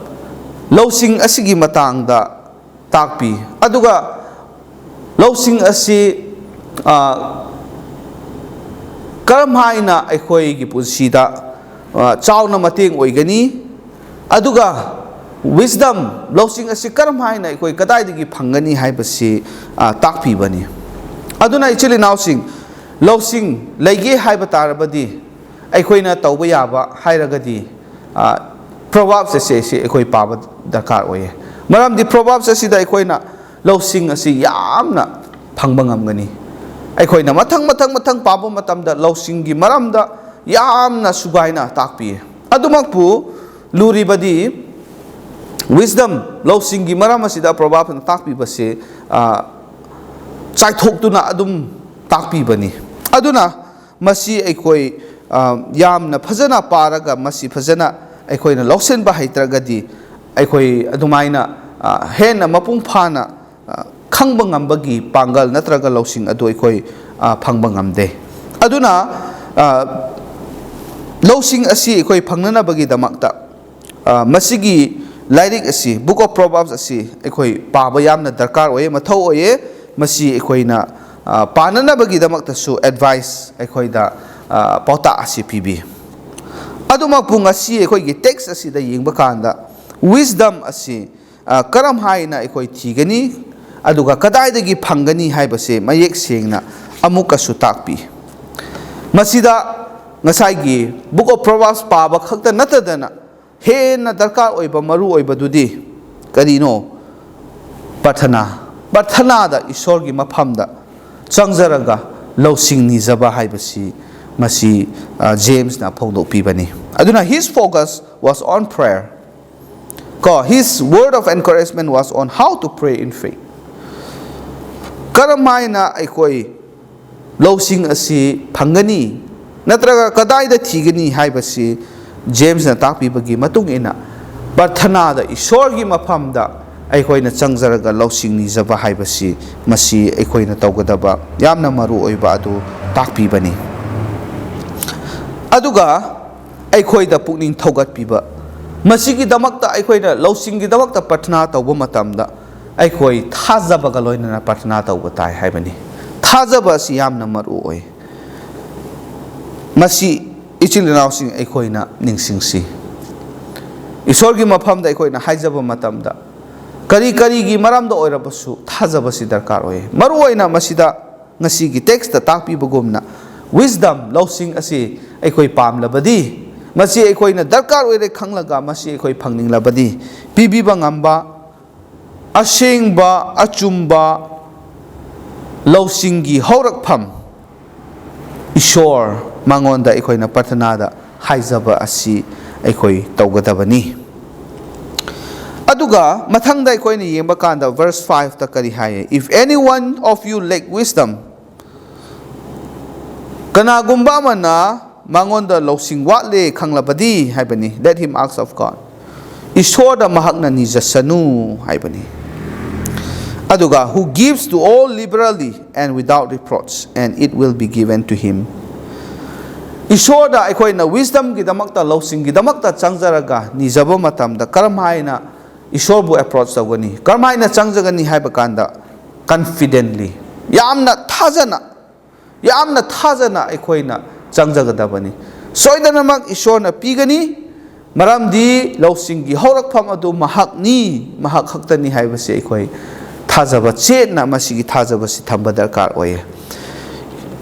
ꯂꯧꯁꯤꯡ ꯑꯁꯤꯒꯤ ꯃꯇꯥꯡꯗ ꯇꯥꯛꯄꯤ꯫ ꯑꯗꯨꯒ ꯂꯧꯁꯤꯡ ꯑꯁꯤ, ꯑ, ꯀꯔꯝ ꯍꯥꯏꯅ ꯑꯩꯈꯣꯏꯒꯤ ꯄꯨꯟꯁꯤꯗ, ꯑ, ꯆꯥꯎꯅ ꯃꯇꯦꯡ ꯑꯣꯏꯒꯅꯤ? ꯑꯗꯨꯒ wisdom, ꯂꯧꯁꯤꯡ ꯑꯁꯤ ꯀꯔꯝ ꯍꯥꯏꯅ ꯑꯩꯈꯣꯏ ꯀꯗꯥꯏꯗꯒꯤ ꯐꯪꯒꯅꯤ ꯍꯥꯏꯕꯁꯤ, ꯑ, ꯇꯥꯛꯄꯤꯕꯅꯤ꯫ ꯑꯗꯨꯅ ꯏꯆꯤꯜ ꯏꯅꯥꯎꯁꯤꯡ, ꯂꯧꯁꯤꯡ ꯂꯩꯒꯦ ꯍꯥꯏꯕ ꯇꯥꯔꯕꯗꯤ, ꯑꯩꯈꯣꯏꯅ ꯇꯧꯕ ꯌꯥꯕ ꯍꯥꯏꯔꯒꯗꯤ, ꯑ, Proverbs ꯑꯁꯦ, ꯑꯁꯤ ꯑꯩꯈꯣꯏ ꯄꯥꯕ ꯗꯔꯀꯥꯔ ꯑꯣꯏꯌꯦ꯫ ꯃꯔꯝꯗꯤ Proverbs ꯑꯁꯤꯗ ꯑꯩꯈꯣꯏꯅ ꯂꯧꯁꯤꯡ ꯑꯁꯤ ꯌꯥꯝꯅ ꯐꯪꯕ ꯉꯝꯒꯅꯤ꯫ ꯑꯩꯈꯣꯏꯅ ꯃꯊꯪ, ꯃꯊꯪ, ꯃꯊꯪ ꯄꯥꯕ ꯃꯇꯝꯗ ꯂꯧꯁꯤꯡꯒꯤ ꯃꯔꯝꯗ ꯌꯥꯝꯅ ꯁꯨꯒꯥꯏꯅ ꯇꯥꯛꯄꯤꯌꯦ꯫ ꯑꯗꯨꯃꯛꯄꯨ ꯂꯨꯔꯤꯕꯗꯤ, wisdom, ꯂꯧꯁꯤꯡꯒꯤ ꯃꯔꯝ ꯑꯁꯤꯗ Proverbs ꯅ ꯇꯥꯛꯄꯤꯕꯁꯦ, ꯑ, ꯆꯥꯏꯊꯣꯛꯇꯨꯅ ꯑꯗꯨꯝ ꯇꯥꯛꯄꯤꯕꯅꯤ꯫ ꯑꯗꯨꯅ ꯃꯁꯤ ꯑꯩꯈꯣꯏ, ꯑ, ꯌꯥꯝꯅ ꯐꯖꯅ ꯄꯥꯔꯒ ꯃꯁꯤ ꯐꯖꯅ ꯑꯩꯈꯣꯏꯅ ꯂꯧꯁꯤꯟꯕ ꯍꯩꯇ꯭ꯔꯒꯗꯤ ꯑꯩꯈꯣꯏ ꯑꯗꯨꯃꯥꯏꯅ, ꯑ, ꯍꯦꯟꯅ ꯃꯄꯨꯡ ꯐꯥꯅ, ꯑ, ꯈꯪꯕ ꯉꯝꯕꯒꯤ ꯄꯥꯡꯒꯜ ꯅꯠꯇ꯭ꯔꯒ ꯂꯧꯁꯤꯡ ꯑꯗꯨ ꯑꯩꯈꯣꯏ, ꯑ, ꯐꯪꯕ ꯉꯝꯗꯦ꯫ ꯑꯗꯨꯅ, ꯑ, ꯂꯧꯁꯤꯡ ꯑꯁꯤ ꯑꯩꯈꯣꯏ ꯐꯪꯅꯅꯕꯒꯤꯗꯃꯛꯇ, ꯑ, ꯃꯁꯤꯒꯤ ꯂꯥꯏꯔꯤꯛ ꯑꯁꯤ, Book of Proverbs ꯑꯁꯤ ꯑꯩꯈꯣꯏ ꯄꯥꯕ ꯌꯥꯝꯅ ꯗꯔꯀꯥꯔ ꯑꯣꯏꯌꯦ, ꯃꯊꯧ ꯑꯣꯏꯌꯦ꯫ ꯃꯁꯤ ꯑꯩꯈꯣꯏꯅ, ꯑ, ꯄꯥꯅꯅꯕꯒꯤꯗꯃꯛꯇꯁꯨ advice ꯑꯩꯈꯣꯏꯗ, ꯑ, ꯄꯥꯎꯇꯥꯛ ꯑꯁꯤ ꯄꯤꯕꯤ꯫ ꯑꯗꯨꯃꯛꯄꯨ ꯉꯁꯤ ꯑꯩꯈꯣꯏꯒꯤ text ꯑꯁꯤꯗ ꯌꯦꯡꯕ ꯀꯥꯟꯗ wisdom ꯑꯁꯤ, ꯑ, ꯀꯔꯝ ꯍꯥꯏꯅ ꯑꯩꯈꯣꯏ ꯊꯤꯒꯅꯤ, ꯑꯗꯨꯒ ꯀꯗꯥꯏꯗꯒꯤ ꯐꯪꯒꯅꯤ ꯍꯥꯏꯕꯁꯦ ꯃꯌꯦꯛ ꯁꯦꯡꯅ ꯑꯃꯨꯛꯀꯁꯨ ꯇꯥꯛꯄꯤ꯫ ꯃꯁꯤꯗ ꯉꯁꯥꯏꯒꯤ Book of Proverbs ꯄꯥꯕ ꯈꯛꯇ ꯅꯠꯇꯗꯅ ꯍꯦꯟꯅ ꯗꯔꯀꯥꯔ ꯑꯣꯏꯕ, ꯃꯔꯨ ꯑꯣꯏꯕꯗꯨꯗꯤ ꯀꯔꯤꯅꯣ? ꯄ꯭ꯔꯊꯅꯥ꯫ ꯄ꯭ꯔꯊꯅꯥꯗ, ꯏꯁꯣꯔꯒꯤ ꯃꯐꯝꯗ ꯆꯪꯖꯔꯒ ꯂꯧꯁꯤꯡ ꯅꯤꯖꯕ ꯍꯥꯏꯕꯁꯤ ꯃꯁꯤ, ꯑ, ꯖꯦꯝꯁꯅ ꯐꯣꯡꯗꯣꯛꯄꯤꯕꯅꯤ꯫ ꯑꯗꯨꯅ his focus was on prayer꯫ ꯀꯣ, his word of encouragement was on how to pray in faith꯫ ꯀꯔꯝ ꯍꯥꯏꯅ ꯑꯩꯈꯣꯏ ꯂꯧꯁꯤꯡ ꯑꯁꯤ ꯐꯪꯒꯅꯤ, ꯅꯠꯇ꯭ꯔꯒ ꯀꯗꯥꯏꯗ ꯊꯤꯒꯅꯤ ꯍꯥꯏꯕꯁꯤ ꯖꯦꯝꯁꯅ ꯇꯥꯛꯄꯤꯕꯒꯤ ꯃꯇꯨꯡ ꯏꯟꯅ, ꯄ꯭ꯔꯊꯅꯥꯗ, ꯏꯁꯣꯔꯒꯤ ꯃꯐꯝꯗ ꯑꯩꯈꯣꯏꯅ ꯆꯪꯖꯔꯒ ꯂꯧꯁꯤꯡ ꯅꯤꯖꯕ ꯍꯥꯏꯕꯁꯤ ꯃꯁꯤ ꯑꯩꯈꯣꯏꯅ ꯇꯧꯒꯗꯕ ꯌꯥꯝꯅ ꯃꯔꯨ ꯑꯣꯏꯕ ꯑꯗꯨ ꯇꯥꯛꯄꯤꯕꯅꯤ꯫ ꯑꯗꯨꯒ ꯑꯩꯈꯣꯏꯗ ꯄꯨꯛꯅꯤꯡ ꯊꯧꯒꯠꯄꯤꯕ, ꯃꯁꯤꯒꯤꯗꯃꯛꯇ ꯑꯩꯈꯣꯏꯅ ꯂꯧꯁꯤꯡꯒꯤꯗꯃꯛꯇ ꯄ꯭ꯔꯊꯅꯥ ꯇꯧꯕ ꯃꯇꯝꯗ ꯑꯩꯈꯣꯏ ꯊꯥꯖꯕꯒ ꯂꯣꯏꯅꯅ ꯄ꯭ꯔꯊꯅꯥ ꯇꯧꯕ ꯇꯥꯏ ꯍꯥꯏꯕꯅꯤ꯫ ꯊꯥꯖꯕ ꯑꯁꯤ ꯌꯥꯝꯅ ꯃꯔꯨ ꯑꯣꯏ꯫ ꯃꯁꯤ ꯏꯆꯤꯜ ꯏꯅꯥꯎꯁꯤꯡ ꯑꯩꯈꯣꯏꯅ ꯅꯤꯡꯁꯤꯡꯁꯤ꯫ ꯏꯁꯣꯔꯒꯤ ꯃꯐꯝꯗ ꯑꯩꯈꯣꯏꯅ ꯍꯥꯏꯖꯕ ꯃꯇꯝꯗ ꯀꯔꯤ ꯀꯔꯤꯒꯤ ꯃꯔꯝꯗ ꯑꯣꯏꯔꯕꯁꯨ ꯊꯥꯖꯕꯁꯤ ꯗꯔꯀꯥꯔ ꯑꯣꯏ꯫ ꯃꯔꯨꯑꯣꯏꯅ ꯃꯁꯤꯗ ꯉꯁꯤꯒꯤ text ꯇꯥꯛꯄꯤꯕꯒꯨꯝꯅ wisdom, ꯂꯧꯁꯤꯡ ꯑꯁꯤ ꯑꯩꯈꯣꯏ ꯄꯥꯝꯂꯕꯗꯤ, ꯃꯁꯤ ꯑꯩꯈꯣꯏꯅ ꯗꯔꯀꯥꯔ ꯑꯣꯏꯔꯦ ꯈꯪꯂꯒ ꯃꯁꯤ ꯑꯩꯈꯣꯏ ꯐꯪꯅꯤꯡꯂꯕꯗꯤ, ꯄꯤꯕꯤꯕ ꯉꯝꯕ ꯑꯁꯦꯡꯕ ꯑꯆꯨꯝꯕ ꯂꯧꯁꯤꯡꯒꯤ ꯍꯧꯔꯛꯐꯝ ꯏꯁꯣꯔ, ꯃꯉꯣꯟꯗ ꯑꯩꯈꯣꯏꯅ ꯄ꯭ꯔꯊꯅꯥꯗ ꯍꯥꯏꯖꯕ ꯑꯁꯤ ꯑꯩꯈꯣꯏ ꯇꯧꯒꯗꯕꯅꯤ꯫ ꯑꯗꯨꯒ ꯃꯊꯪꯗ ꯑꯩꯈꯣꯏꯅ ꯌꯦꯡꯕ ꯀꯥꯟꯗ verse five ꯇ ꯀꯔꯤ ꯍꯥꯏꯌꯦ? "If any one of you lack wisdom," ꯀꯅꯥꯒꯨꯝꯕ ꯑꯃꯅ ꯃꯉꯣꯟꯗ ꯂꯧꯁꯤꯡ ꯋꯥꯠꯂꯦ ꯈꯪꯂꯕꯗꯤ ꯍꯥꯏꯕꯅꯤ, "Let him ask of God." ꯏꯁꯣꯔꯗ ꯃꯍꯥꯛꯅ ꯅꯤꯖꯁꯅꯨ ꯍꯥꯏꯕꯅꯤ꯫ ꯑꯗꯨꯒ "Who gives to all liberally and without reproach, and it will be given to him." ꯏꯁꯣꯔꯗ ꯑꯩꯈꯣꯏꯅ wisdom ꯒꯤꯗꯃꯛꯇ, ꯂꯧꯁꯤꯡꯒꯤꯗꯃꯛꯇ ꯆꯪꯖꯔꯒ ꯅꯤꯖꯕ ꯃꯇꯝꯗ ꯀꯔꯝ ꯍꯥꯏꯅ ꯏꯁꯣꯔꯕꯨ approach ꯇꯧꯒꯅꯤ? ꯀꯔꯝ ꯍꯥꯏꯅ ꯆꯪꯖꯒꯅꯤ ꯍꯥꯏꯕ ꯀꯥꯟꯗ, confidently, ꯌꯥꯝꯅ ꯊꯥꯖꯅ, ꯌꯥꯝꯅ ꯊꯥꯖꯅ ꯑꯩꯈꯣꯏꯅ ꯆꯪꯖꯒꯗꯕꯅꯤ꯫ ꯁꯣꯏꯗꯅꯃꯛ ꯏꯁꯣꯔꯅ ꯄꯤꯒꯅꯤ, ꯃꯔꯝꯗꯤ ꯂꯧꯁꯤꯡꯒꯤ ꯍꯧꯔꯛꯐꯝ ꯑꯗꯨ ꯃꯍꯥꯛꯅꯤ, ꯃꯍꯥꯛ ꯈꯛꯇꯅꯤ ꯍꯥꯏꯕꯁꯤ ꯑꯩꯈꯣꯏ ꯊꯥꯖꯕ, ꯆꯦꯠꯅ ꯃꯁꯤꯒꯤ ꯊꯥꯖꯕꯁꯤ ꯊꯝꯕ ꯗꯔꯀꯥꯔ ꯑꯣꯏꯌꯦ꯫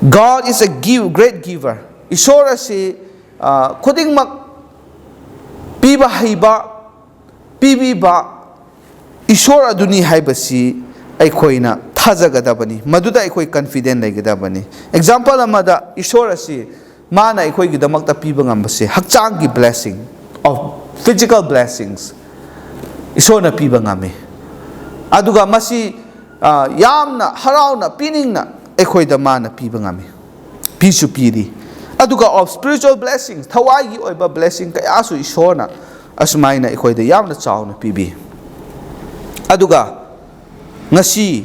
"God is a give, great giver." ꯏꯁꯣꯔ ꯑꯁꯤ, ꯑ, ꯈꯨꯗꯤꯡꯃꯛ ꯄꯤꯕ ꯍꯩꯕ, ꯄꯤꯕꯤꯕ ꯏꯁꯣꯔ ꯑꯗꯨꯅꯤ ꯍꯥꯏꯕꯁꯤ ꯑꯩꯈꯣꯏꯅ ꯊꯥꯖꯒꯗꯕꯅꯤ, ꯃꯗꯨꯗ ꯑꯩꯈꯣꯏ confident ꯂꯩꯒꯗꯕꯅꯤ꯫ Example ꯑꯃꯗ, ꯏꯁꯣꯔ ꯑꯁꯤ ꯃꯥꯅ ꯑꯩꯈꯣꯏꯒꯤꯗꯃꯛꯇ ꯄꯤꯕ ꯉꯝꯕꯁꯦ ꯍꯛꯆꯥꯡꯒꯤ blessing, of physical blessings, ꯏꯁꯣꯔꯅ ꯄꯤꯕ ꯉꯝꯃꯤ꯫ ꯑꯗꯨꯒ ꯃꯁꯤ, ꯑ, ꯌꯥꯝꯅ ꯍꯔꯥꯎꯅ, ꯄꯤꯅꯤꯡꯅ ꯑꯩꯈꯣꯏꯗ ꯃꯥꯅ ꯄꯤꯕ ꯉꯝꯃꯤ, ꯄꯤꯁꯨ ꯄꯤꯔꯤ꯫ ꯑꯗꯨꯒ of spiritual blessings, ꯊꯋꯥꯏꯒꯤ ꯑꯣꯏꯕ blessing ꯀꯌꯥꯁꯨ ꯏꯁꯣꯔꯅ ꯑꯁꯨꯃꯥꯏꯅ ꯑꯩꯈꯣꯏꯗ ꯌꯥꯝꯅ ꯆꯥꯎꯅ ꯄꯤꯕꯤ꯫ ꯑꯗꯨꯒ ꯉꯁꯤ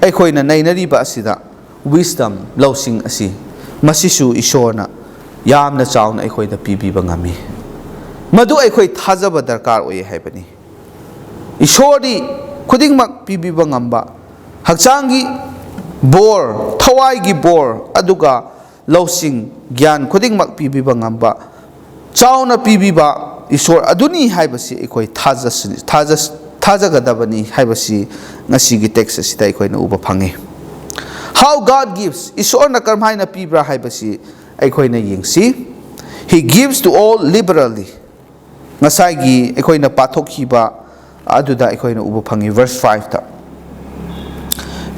ꯑꯩꯈꯣꯏꯅ ꯅꯩꯅꯔꯤꯕ ꯑꯁꯤꯗ wisdom, ꯂꯧꯁꯤꯡ ꯑꯁꯤ, ꯃꯁꯤꯁꯨ ꯏꯁꯣꯔꯅ ꯌꯥꯝꯅ ꯆꯥꯎꯅ ꯑꯩꯈꯣꯏꯗ ꯄꯤꯕꯤꯕ ꯉꯝꯃꯤ꯫ ꯃꯗꯨ ꯑꯩꯈꯣꯏ ꯊꯥꯖꯕ ꯗꯔꯀꯥꯔ ꯑꯣꯏ ꯍꯥꯏꯕꯅꯤ꯫ ꯏꯁꯣꯔꯗꯤ ꯈꯨꯗꯤꯡꯃꯛ ꯄꯤꯕꯤꯕ ꯉꯝꯕ, ꯍꯛꯆꯥꯡꯒꯤ ꯕꯣꯔ, ꯊꯋꯥꯏꯒꯤ ꯕꯣꯔ, ꯑꯗꯨꯒ ꯂꯧꯁꯤꯡ, ꯒ꯭ꯌꯥꯟ ꯈꯨꯗꯤꯡꯃꯛ ꯄꯤꯕꯤꯕ ꯉꯝꯕ, ꯆꯥꯎꯅ ꯄꯤꯕꯤꯕ ꯏꯁꯣꯔ ꯑꯗꯨꯅꯤ ꯍꯥꯏꯕꯁꯤ ꯑꯩꯈꯣꯏ ꯊꯥꯖꯁꯤ-, ꯊꯥꯖ-, ꯊꯥꯖꯒꯗꯕꯅꯤ ꯍꯥꯏꯕꯁꯤ ꯉꯁꯤꯒꯤ text ꯑꯁꯤꯗ ꯑꯩꯈꯣꯏꯅ ꯎꯕ ꯐꯪꯉꯤ꯫ How God gives, ꯏꯁꯣꯔꯅ ꯀꯔꯝꯍꯥꯏꯅ ꯄꯤꯕ꯭ꯔꯥ ꯍꯥꯏꯕꯁꯤ ꯑꯩꯈꯣꯏꯅ ꯌꯦꯡꯁꯤ꯫ "He gives to all liberally." ꯉꯁꯥꯏꯒꯤ ꯑꯩꯈꯣꯏꯅ ꯄꯥꯊꯣꯛꯈꯤꯕ ꯑꯗꯨꯗ ꯑꯩꯈꯣꯏꯅ ꯎꯕ ꯐꯪꯉꯤ, verse five ꯇ,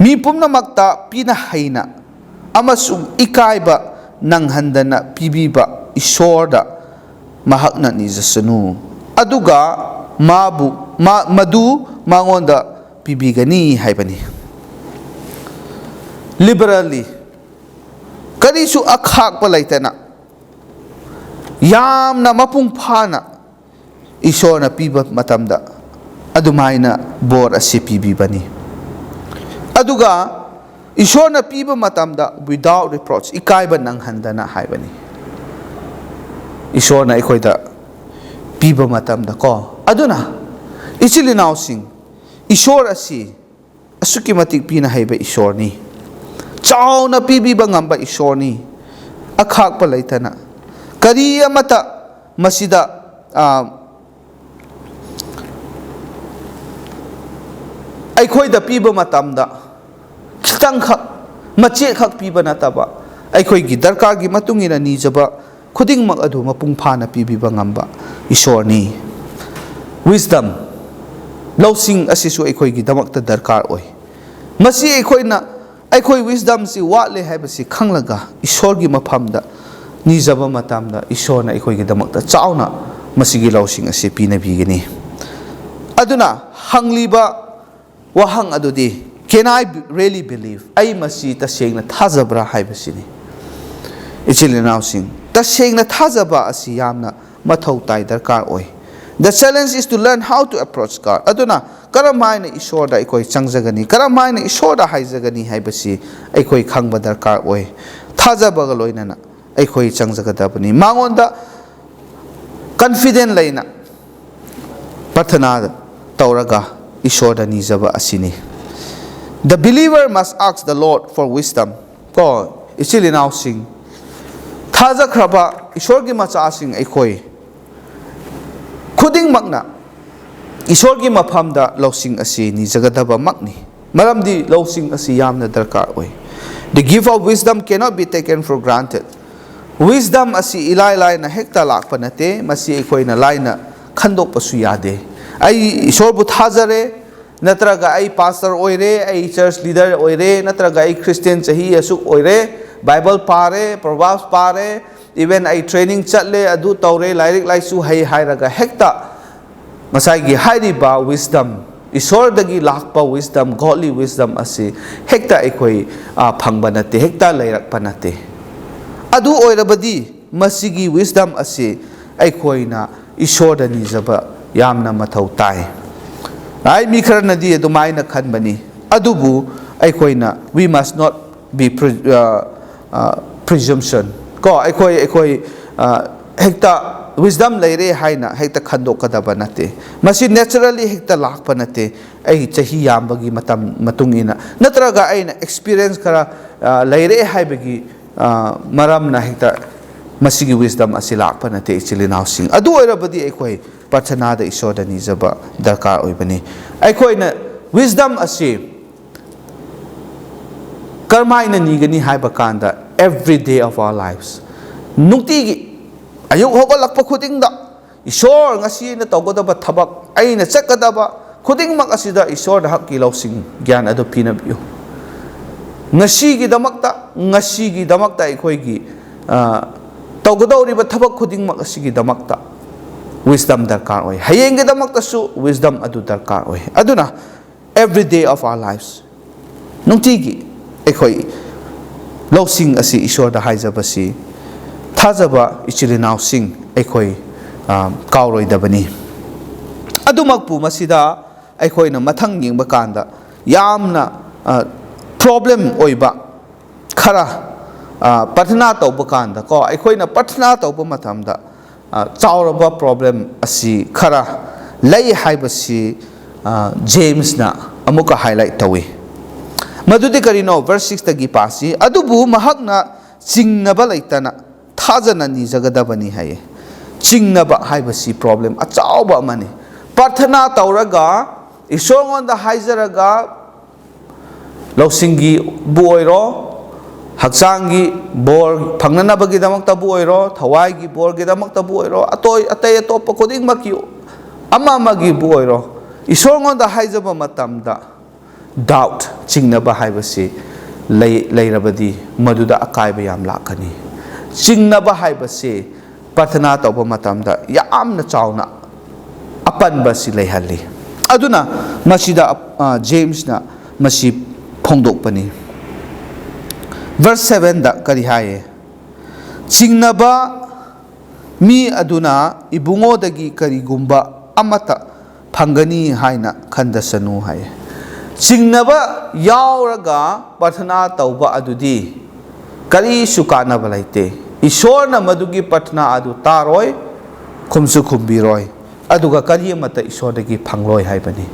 "ꯃꯤ ꯄꯨꯝꯅꯃꯛꯇ ꯄꯤꯅ ꯍꯩꯅ ꯑꯃꯁꯨꯡ ꯏꯀꯥꯏꯕ ꯅꯪꯍꯟꯗꯅ ꯄꯤꯕꯤꯕ ꯏꯁꯣꯔꯗ ꯃꯍꯥꯛꯅ ꯅꯤꯖꯁꯅꯨ, ꯑꯗꯨꯒ ꯃꯥꯕꯨ ꯃꯥ-, ꯃꯗꯨ ꯃꯉꯣꯟꯗ ꯄꯤꯕꯤꯒꯅꯤ ꯍꯥꯏꯕꯅꯤ꯫ Liberally, ꯀꯔꯤꯁꯨ ꯑꯈꯥꯛꯄ ꯂꯩꯇꯅ, ꯌꯥꯝꯅ ꯃꯄꯨꯡ ꯐꯥꯅ ꯏꯁꯣꯔꯅ ꯄꯤꯕ ꯃꯇꯝꯗ ꯑꯗꯨꯃꯥꯏꯅ ꯕꯣꯔ ꯑꯁꯤ ꯄꯤꯕꯤꯕꯅꯤ꯫ ꯑꯗꯨꯒ ꯏꯁꯣꯔꯅ ꯄꯤꯕ ꯃꯇꯝꯗ without reproach, ꯏꯀꯥꯏꯕ ꯅꯪꯍꯟꯗꯅ ꯍꯥꯏꯕꯅꯤ꯫ ꯏꯁꯣꯔꯅ ꯑꯩꯈꯣꯏꯗ ꯄꯤꯕ ꯃꯇꯝꯗ ꯀꯣ꯫ ꯑꯗꯨꯅ ꯏꯆꯤꯜ ꯏꯅꯥꯎꯁꯤꯡ, ꯏꯁꯣꯔ ꯑꯁꯤ ꯑꯁꯨꯛꯀꯤ ꯃꯇꯤꯛ ꯄꯤꯅ ꯍꯩꯕ ꯏꯁꯣꯔꯅꯤ꯫ ꯆꯥꯎꯅ ꯄꯤꯕꯤꯕ ꯉꯝꯕ ꯏꯁꯣꯔꯅꯤ꯫ ꯑꯈꯥꯛꯄ ꯂꯩꯇꯅ꯫ ꯀꯔꯤ ꯑꯃꯠꯇ ꯃꯁꯤꯗ, ꯑ, ꯑꯩꯈꯣꯏꯗ ꯄꯤꯕ ꯃꯇꯝꯗ ꯈꯤꯇꯪꯈꯛ, ꯃꯆꯦꯠꯈꯛ ꯄꯤꯕ ꯅꯠꯇꯕ, ꯑꯩꯈꯣꯏꯒꯤ ꯗꯔꯀꯥꯔꯒꯤ ꯃꯇꯨꯡ ꯏꯟꯅ ꯅꯤꯖꯕ ꯈꯨꯗꯤꯡꯃꯛ ꯑꯗꯨ ꯃꯄꯨꯡ ꯐꯥꯅ ꯄꯤꯕꯤꯕ ꯉꯝꯕ ꯏꯁꯣꯔꯅꯤ꯫ Wisdom, ꯂꯧꯁꯤꯡ ꯑꯁꯤꯁꯨ ꯑꯩꯈꯣꯏꯒꯤꯗꯃꯛꯇ ꯗꯔꯀꯥꯔ ꯑꯣꯏ꯫ ꯃꯁꯤ ꯑꯩꯈꯣꯏꯅ, ꯑꯩꯈꯣꯏ wisdomꯁꯤ ꯋꯥꯠꯂꯦ ꯍꯥꯏꯕꯁꯤ ꯈꯪꯂꯒ ꯏꯁꯣꯔꯒꯤ ꯃꯐꯝꯗ ꯅꯤꯖꯕ ꯃꯇꯝꯗ ꯏꯁꯣꯔꯅ ꯑꯩꯈꯣꯏꯒꯤꯗꯃꯛꯇ ꯆꯥꯎꯅ ꯃꯁꯤꯒꯤ ꯂꯧꯁꯤꯡ ꯑꯁꯤ ꯄꯤꯅꯕꯤꯒꯅꯤ꯫ ꯑꯗꯨꯅ ꯍꯪꯂꯤꯕ ꯋꯥꯍꯪ ꯑꯗꯨꯗꯤ, "Can I really believe?" ꯑꯩ ꯃꯁꯤ ꯇꯁꯦꯡꯅ ꯊꯥꯖꯕ꯭ꯔꯥ ꯍꯥꯏꯕꯁꯤꯅꯤ꯫ ꯏꯆꯤꯜ ꯏꯅꯥꯎꯁꯤꯡ, ꯇꯁꯦꯡꯅ ꯊꯥꯖꯕ ꯑꯁꯤ ꯌꯥꯝꯅ ꯃꯊꯧ ꯇꯥꯏ, ꯗꯔꯀꯥꯔ ꯑꯣꯏ꯫ The challenge is to learn how to approach God. ꯑꯗꯨꯅ ꯀꯔꯝ ꯍꯥꯏꯅ ꯏꯁꯣꯔꯗ ꯑꯩꯈꯣꯏ ꯆꯪꯖꯒꯅꯤ, ꯀꯔꯝ ꯍꯥꯏꯅ ꯏꯁꯣꯔꯗ ꯍꯥꯏꯖꯒꯅꯤ ꯍꯥꯏꯕꯁꯤ ꯑꯩꯈꯣꯏ ꯈꯪꯕ ꯗꯔꯀꯥꯔ ꯑꯣꯏ꯫ ꯊꯥꯖꯕꯒ ꯂꯣꯏꯅꯅ ꯑꯩꯈꯣꯏ ꯆꯪꯖꯒꯗꯕꯅꯤ꯫ ꯃꯉꯣꯟꯗ confident ꯂꯩꯅ ꯄ꯭ꯔꯊꯅꯥ ꯇꯧꯔꯒ ꯏꯁꯣꯔꯗ ꯅꯤꯖꯕ ꯑꯁꯤꯅꯤ꯫ The believer must ask the Lord for wisdom. ꯀꯣ, ꯏꯆꯤꯜ ꯏꯅꯥꯎꯁꯤꯡ, ꯊꯥꯖꯈ꯭ꯔꯕ ꯏꯁꯣꯔꯒꯤ ꯃꯆꯥꯁꯤꯡ ꯑꯩꯈꯣꯏ ꯈꯨꯗꯤꯡꯃꯛꯅ ꯏꯁꯣꯔꯒꯤ ꯃꯐꯝꯗ ꯂꯧꯁꯤꯡ ꯑꯁꯤ ꯅꯤꯖꯒꯗꯕꯃꯛꯅꯤ, ꯃꯔꯝꯗꯤ ꯂꯧꯁꯤꯡ ꯑꯁꯤ ꯌꯥꯝꯅ ꯗꯔꯀꯥꯔ ꯑꯣꯏ꯫ The gift of wisdom cannot be taken for granted. Wisdom ꯑꯁꯤ ꯏꯂꯥꯏ ꯂꯥꯏꯅ ꯍꯦꯛꯇ ꯂꯥꯛꯄ ꯅꯠꯇꯦ, ꯃꯁꯤ ꯑꯩꯈꯣꯏꯅ ꯂꯥꯏꯅ ꯈꯟꯗꯣꯛꯄꯁꯨ ꯌꯥꯗꯦ꯫ ꯑꯩ ꯏꯁꯣꯔꯕꯨ ꯊꯥꯖꯔꯦ, ꯅꯠꯇ꯭ꯔꯒ ꯑꯩ pastor ꯑꯣꯏꯔꯦ, ꯑꯩ church leader ꯑꯣꯏꯔꯦ, ꯅꯠꯇ꯭ꯔꯒ ꯑꯩ Christian ꯆꯍꯤ ꯑꯁꯨꯛ ꯑꯣꯏꯔꯦ, Bible ꯄꯥꯔꯦ, Proverbs ꯄꯥꯔꯦ, even ꯑꯩ training ꯆꯠꯂꯦ, ꯑꯗꯨ ꯇꯧꯔꯦ, ꯂꯥꯏꯔꯤꯛ ꯂꯥꯏꯁꯨ ꯍꯩ ꯍꯥꯏꯔꯒ ꯍꯦꯛꯇ ꯉꯁꯥꯏꯒꯤ ꯍꯥꯏꯔꯤꯕ wisdom, ꯏꯁꯣꯔꯗꯒꯤ ꯂꯥꯛꯄ wisdom, godly wisdom ꯑꯁꯤ ꯍꯦꯛꯇ ꯑꯩꯈꯣꯏ, ꯑ, ꯐꯪꯕ ꯅꯠꯇꯦ, ꯍꯦꯛꯇ ꯂꯩꯔꯛꯄ ꯅꯠꯇꯦ꯫ ꯑꯗꯨ ꯑꯣꯏꯔꯕꯗꯤ ꯃꯁꯤꯒꯤ wisdom ꯑꯁꯤ ꯑꯩꯈꯣꯏꯅ ꯏꯁꯣꯔꯗ ꯅꯤꯖꯕ ꯌꯥꯝꯅ ꯃꯊꯧ ꯇꯥꯏ꯫ ꯍꯥꯏ, ꯃꯤ ꯈꯔꯅꯗꯤ ꯑꯗꯨꯃꯥꯏꯅ ꯈꯟꯕꯅꯤ, ꯑꯗꯨꯕꯨ ꯑꯩꯈꯣꯏꯅ, we must not be pre-, uh, uh, presumption, ꯀꯣ, ꯑꯩꯈꯣꯏ, ꯑꯩꯈꯣꯏ, uh, ꯍꯦꯛꯇ wisdom ꯂꯩꯔꯦ ꯍꯥꯏꯅ ꯍꯦꯛꯇ ꯈꯟꯗꯣꯛꯀꯗꯕ ꯅꯠꯇꯦ꯫ ꯃꯁꯤ naturally ꯍꯦꯛꯇ ꯂꯥꯛꯄ ꯅꯠꯇꯦ꯫ ꯑꯩꯒꯤ ꯆꯍꯤ ꯌꯥꯝꯕꯒꯤ ꯃꯇꯝ ꯃꯇꯨꯡ ꯏꯟꯅ, ꯅꯠꯇ꯭ꯔꯒ ꯑꯩꯅ experience ꯈꯔ, ꯑ, ꯂꯩꯔꯦ ꯍꯥꯏꯕꯒꯤ, ꯑ, ꯃꯔꯝꯅ ꯍꯦꯛꯇ ꯃꯁꯤꯒꯤ wisdom ꯑꯁꯤ ꯂꯥꯛꯄ ꯅꯠꯇꯦ, ꯏꯆꯤꯜ ꯏꯅꯥꯎꯁꯤꯡ꯫ ꯑꯗꯨ ꯑꯣꯏꯔꯕꯗꯤ ꯑꯩꯈꯣꯏ ꯄ꯭ꯔꯥꯊꯅꯥꯗ ꯏꯁꯣꯔꯗ ꯅꯤꯖꯕ ꯗꯔꯀꯥꯔ ꯑꯣꯏꯕꯅꯤ꯫ ꯑꯩꯈꯣꯏꯅ wisdom ꯑꯁꯤ ꯀꯔꯝꯍꯥꯏꯅ ꯅꯤꯒꯅꯤ ꯍꯥꯏꯕ ꯀꯥꯟꯗ, every day of our lives, ꯅꯨꯡꯇꯤꯒꯤ ꯑꯌꯨꯛ ꯍꯧꯒꯠꯂꯛꯄ ꯈꯨꯗꯤꯡꯗ, "ꯏꯁꯣꯔ, ꯉꯁꯤ ꯑꯩꯅ ꯇꯧꯒꯗꯕ ꯊꯕꯛ, ꯑꯩꯅ ꯆꯠꯀꯗꯕ ꯈꯨꯗꯤꯡꯃꯛ ꯑꯁꯤꯗ ꯏꯁꯣꯔꯗ ꯍꯛꯀꯤ ꯂꯧꯁꯤꯡ, ꯒ꯭ꯌꯥꯟ ꯑꯗꯨ ꯄꯤꯅꯕꯤꯌꯨ"꯫ ꯉꯁꯤꯒꯤꯗꯃꯛꯇ, ꯉꯁꯤꯒꯤꯗꯃꯛꯇ ꯑꯩꯈꯣꯏꯒꯤ, ꯑ, ꯇꯧꯒꯗꯧꯔꯤꯕ ꯊꯕꯛ ꯈꯨꯗꯤꯡꯃꯛ ꯑꯁꯤꯒꯤꯗꯃꯛꯇ wisdom ꯗꯔꯀꯥꯔ ꯑꯣꯏ꯫ ꯍꯌꯦꯡꯒꯤꯗꯃꯛꯇꯁꯨ wisdom ꯑꯗꯨ ꯗꯔꯀꯥꯔ ꯑꯣꯏ꯫ ꯑꯗꯨꯅ, every day of our lives, ꯅꯨꯡꯇꯤꯒꯤ ꯑꯩꯈꯣꯏ ꯂꯧꯁꯤꯡ ꯑꯁꯤ ꯏꯁꯣꯔꯗ ꯍꯥꯏꯖꯕꯁꯤ ꯊꯥꯖꯕ ꯏꯆꯤꯜ ꯏꯅꯥꯎꯁꯤꯡ ꯑꯩꯈꯣꯏ, ꯑ, ꯀꯥꯎꯔꯣꯏꯗꯕꯅꯤ꯫ ꯑꯗꯨꯃꯛꯄꯨ ꯃꯁꯤꯗ ꯑꯩꯈꯣꯏꯅ ꯃꯊꯪ ꯌꯦꯡꯕ ꯀꯥꯟꯗ ꯌꯥꯝꯅ, ꯑ, problem ꯑꯣꯏꯕ ꯈꯔ, ꯑ, ꯄ꯭ꯔꯥꯊꯅꯥ ꯇꯧꯕ ꯀꯥꯟꯗ, ꯀꯣ, ꯑꯩꯈꯣꯏꯅ ꯄ꯭ꯔꯥꯊꯅꯥ ꯇꯧꯕ ꯃꯇꯝꯗ, ꯑ, ꯆꯥꯎꯔꯕ problem ꯑꯁꯤ ꯈꯔ ꯂꯩ ꯍꯥꯏꯕꯁꯤ, ꯑ, ꯖꯦꯝꯁꯅ ꯑꯃꯨꯛꯀ highlight ꯇꯧꯏ꯫ ꯃꯗꯨꯗꯤ ꯀꯔꯤꯅꯣ? Verse six ꯇꯒꯤ ꯄꯥꯁꯤ, "ꯑꯗꯨꯕꯨ ꯃꯍꯥꯛꯅ ꯆꯤꯡꯅꯕ ꯂꯩꯇꯅ ꯊꯥꯖꯅ ꯅꯤꯖꯒꯗꯕꯅꯤ" ꯍꯥꯏꯌꯦ꯫ ꯆꯤꯡꯅꯕ ꯍꯥꯏꯕꯁꯤ problem ꯑꯆꯧꯕ ꯑꯃꯅꯤ꯫ ꯄ꯭ꯔꯥꯊꯅꯥ ꯇꯧꯔꯒ, ꯏꯁꯣꯔꯉꯣꯟꯗ ꯍꯥꯏꯖꯔꯒ, ꯂꯧꯁꯤꯡꯒꯤꯕꯨ ꯑꯣꯏꯔꯣ, ꯍꯛꯆꯥꯡꯒꯤ ꯕꯣꯔ ꯐꯪꯅꯅꯕꯒꯤꯗꯃꯛꯇꯕꯨ ꯑꯣꯏꯔꯣ, ꯊꯋꯥꯏꯒꯤ ꯕꯣꯔꯒꯤꯗꯃꯛꯇꯕꯨ ꯑꯣꯏꯔꯣ, ꯑꯇꯣꯏ-, ꯑꯇꯩ ꯑꯇꯣꯞꯄ ꯈꯨꯗꯤꯡꯃꯛꯀꯤ ꯑꯃ ꯑꯃꯒꯤꯕꯨ ꯑꯣꯏꯔꯣ, ꯏꯁꯣꯔꯉꯣꯟꯗ ꯍꯥꯏꯖꯕ ꯃꯇꯝꯗ doubt, ꯆꯤꯡꯅꯕ ꯍꯥꯏꯕꯁꯤ ꯂꯩ-, ꯂꯩꯔꯕꯗꯤ ꯃꯗꯨꯗ ꯑꯀꯥꯏꯕ ꯌꯥꯝ ꯂꯥꯛꯀꯅꯤ꯫ ꯆꯤꯡꯅꯕ ꯍꯥꯏꯕꯁꯤ ꯄ꯭ꯔꯥꯊꯅꯥ ꯇꯧꯕ ꯃꯇꯝꯗ ꯌꯥꯝꯅ ꯆꯥꯎꯅ ꯑꯄꯟꯕ ꯑꯁꯤ ꯂꯩꯍꯜꯂꯤ꯫ ꯑꯗꯨꯅ ꯃꯁꯤꯗ, ꯑ, ꯖꯦꯝꯁꯅ ꯃꯁꯤ ꯐꯣꯡꯗꯣꯛꯄꯅꯤ꯫ ꯚꯔꯁ ꯁꯚꯦꯟꯗ ꯀꯔꯤ ꯍꯥꯏꯌꯦ? "ꯆꯤꯡꯅꯕ ꯃꯤ ꯑꯗꯨꯅ ꯏꯕꯨꯡꯉꯣꯗꯒꯤ ꯀꯔꯤꯒꯨꯝꯕ ꯑꯃꯠꯇ ꯐꯪꯒꯅꯤ ꯍꯥꯏꯅ ꯈꯟꯗꯁꯅꯨ" ꯍꯥꯏꯌꯦ꯫ ꯆꯤꯡꯅꯕ ꯌꯥꯎꯔꯒ ꯄ꯭ꯔꯊꯅꯥ ꯇꯧꯕ ꯑꯗꯨꯗꯤ ꯀꯔꯤꯁꯨ ꯀꯥꯟꯅꯕ ꯂꯩꯇꯦ꯫ ꯏꯁꯣꯔꯅ ꯃꯗꯨꯒꯤ ꯄ꯭ꯔꯊꯅꯥ ꯑꯗꯨ ꯇꯥꯔꯣꯏ, ꯈꯨꯝꯁꯨ ꯈꯨꯝꯕꯤꯔꯣꯏ, ꯑꯗꯨꯒ ꯀꯔꯤ ꯑꯃꯠꯇ ꯏꯁꯣꯔꯗꯒꯤ ꯐꯪꯂꯣꯏ ꯍꯥꯏꯕꯅꯤ꯫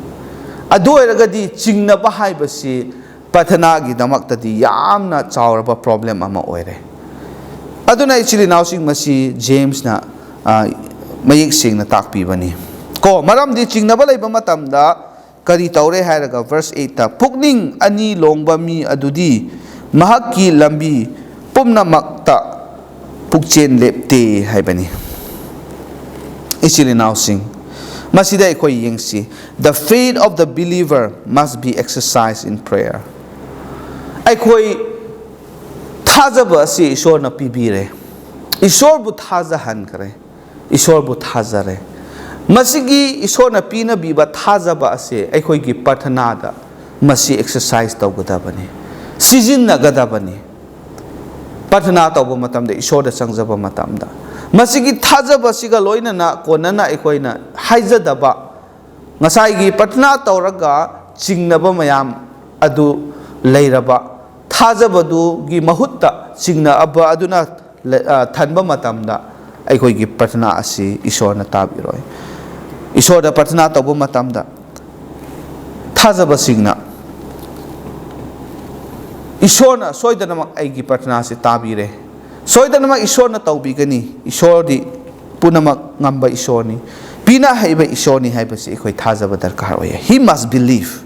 ꯑꯗꯨ ꯑꯣꯏꯔꯒꯗꯤ ꯆꯤꯡꯅꯕ ꯍꯥꯏꯕꯁꯤ ꯄ꯭ꯔꯊꯅꯥꯒꯤꯗꯃꯛꯇꯗꯤ ꯌꯥꯝꯅ ꯆꯥꯎꯔꯕ ꯄ꯭ꯔꯣꯕ꯭ꯂꯦꯝ ꯑꯃ ꯑꯣꯏꯔꯦ꯫ ꯑꯗꯨꯅ ꯏꯆꯤꯜ ꯏꯅꯥꯎꯁꯤꯡ, ꯃꯁꯤ ꯖꯦꯝꯁꯅ, ꯑ, ꯃꯌꯦꯛ ꯁꯦꯡꯅ ꯇꯥꯛꯄꯤꯕꯅꯤ꯫ ꯀꯣ, ꯃꯔꯝꯗꯤ ꯆꯤꯡꯅꯕ ꯂꯩꯕ ꯃꯇꯝꯗ ꯀꯔꯤ ꯇꯧꯔꯦ ꯍꯥꯏꯔꯒ, ꯚꯔꯁ ꯑꯩꯠꯇ, "ꯄꯨꯛꯅꯤꯡ ꯑꯅꯤ ꯂꯣꯡꯕ ꯃꯤ ꯑꯗꯨꯗꯤ ꯃꯍꯥꯛꯀꯤ ꯂꯝꯕꯤ ꯄꯨꯝꯅꯃꯛꯇ ꯄꯨꯛꯆꯦꯜ ꯂꯦꯞꯇꯦ" ꯍꯥꯏꯕꯅꯤ꯫ ꯏꯆꯤꯜ ꯏꯅꯥꯎꯁꯤꯡ, ꯃꯁꯤꯗ ꯑꯩꯈꯣꯏ ꯌꯦꯡꯁꯤ, "The faith of the believer must be exercised in prayer." ꯑꯩꯈꯣꯏ ꯊꯥꯖꯕ ꯑꯁꯤ ꯏꯁꯣꯔꯅ ꯄꯤꯕꯤꯔꯦ, ꯏꯁꯣꯔꯕꯨ ꯊꯥꯖꯍꯟꯈ꯭ꯔꯦ, ꯏꯁꯣꯔꯕꯨ ꯊꯥꯖꯔꯦ꯫ ꯃꯁꯤꯒꯤ ꯏꯁꯣꯔꯅ ꯄꯤꯅꯕꯤꯕ ꯊꯥꯖꯕ ꯑꯁꯤ ꯑꯩꯈꯣꯏꯒꯤ ꯄ꯭ꯔꯊꯅꯥꯗ ꯃꯁꯤ ꯑꯦꯛꯁꯔꯁꯥꯏꯁ ꯇꯧꯒꯗꯕꯅꯤ, ꯁꯤꯖꯤꯟꯅꯒꯗꯕꯅꯤ꯫ ꯄ꯭ꯔꯊꯅꯥ ꯇꯧꯕ ꯃꯇꯝꯗ, ꯏꯁꯣꯔꯗ ꯆꯪꯖꯕ ꯃꯇꯝꯗ, ꯃꯁꯤꯒꯤ ꯊꯥꯖꯕꯁꯤꯒ ꯂꯣꯏꯅꯅ ꯀꯣꯟꯅꯅ ꯑꯩꯈꯣꯏꯅ ꯍꯥꯏꯖꯗꯕ, ꯉꯁꯥꯏꯒꯤ ꯄ꯭ꯔꯊꯅꯥ ꯇꯧꯔꯒ ꯆꯤꯡꯅꯕ ꯃꯌꯥꯝ ꯑꯗꯨ ꯂꯩꯔꯕ, ꯊꯥꯖꯕꯗꯨꯒꯤ ꯃꯍꯨꯠꯇ ꯆꯤꯡꯅꯕ ꯑꯗꯨꯅ ꯂ-, ꯑ, ꯊꯟꯕ ꯃꯇꯝꯗ, ꯑꯩꯈꯣꯏꯒꯤ ꯄ꯭ꯔꯊꯅꯥ ꯑꯁꯤ ꯏꯁꯣꯔꯅ ꯇꯥꯕꯤꯔꯣꯏ꯫ ꯏꯁꯣꯔꯗ ꯄ꯭ꯔꯊꯅꯥ ꯇꯧꯕ ꯃꯇꯝꯗ, ꯊꯥꯖꯕꯁꯤꯡꯅ ꯏꯁꯣꯔꯅ ꯁꯣꯏꯗꯅꯃꯛ ꯑꯩꯒꯤ ꯄ꯭ꯔꯊꯅꯥꯁꯤ ꯇꯥꯕꯤꯔꯦ, ꯁꯣꯏꯗꯅꯃꯛ ꯏꯁꯣꯔꯅ ꯇꯧꯕꯤꯒꯅꯤ, ꯏꯁꯣꯔꯗꯤ ꯄꯨꯝꯅꯃꯛ ꯉꯝꯕ ꯏꯁꯣꯔꯅꯤ, ꯄꯤꯅ ꯍꯩꯕ ꯏꯁꯣꯔꯅꯤ ꯍꯥꯏꯕꯁꯤ ꯑꯩꯈꯣꯏ ꯊꯥꯖꯕ ꯗꯔꯀꯥꯔ ꯑꯣꯏꯌꯦ꯫ He must believe,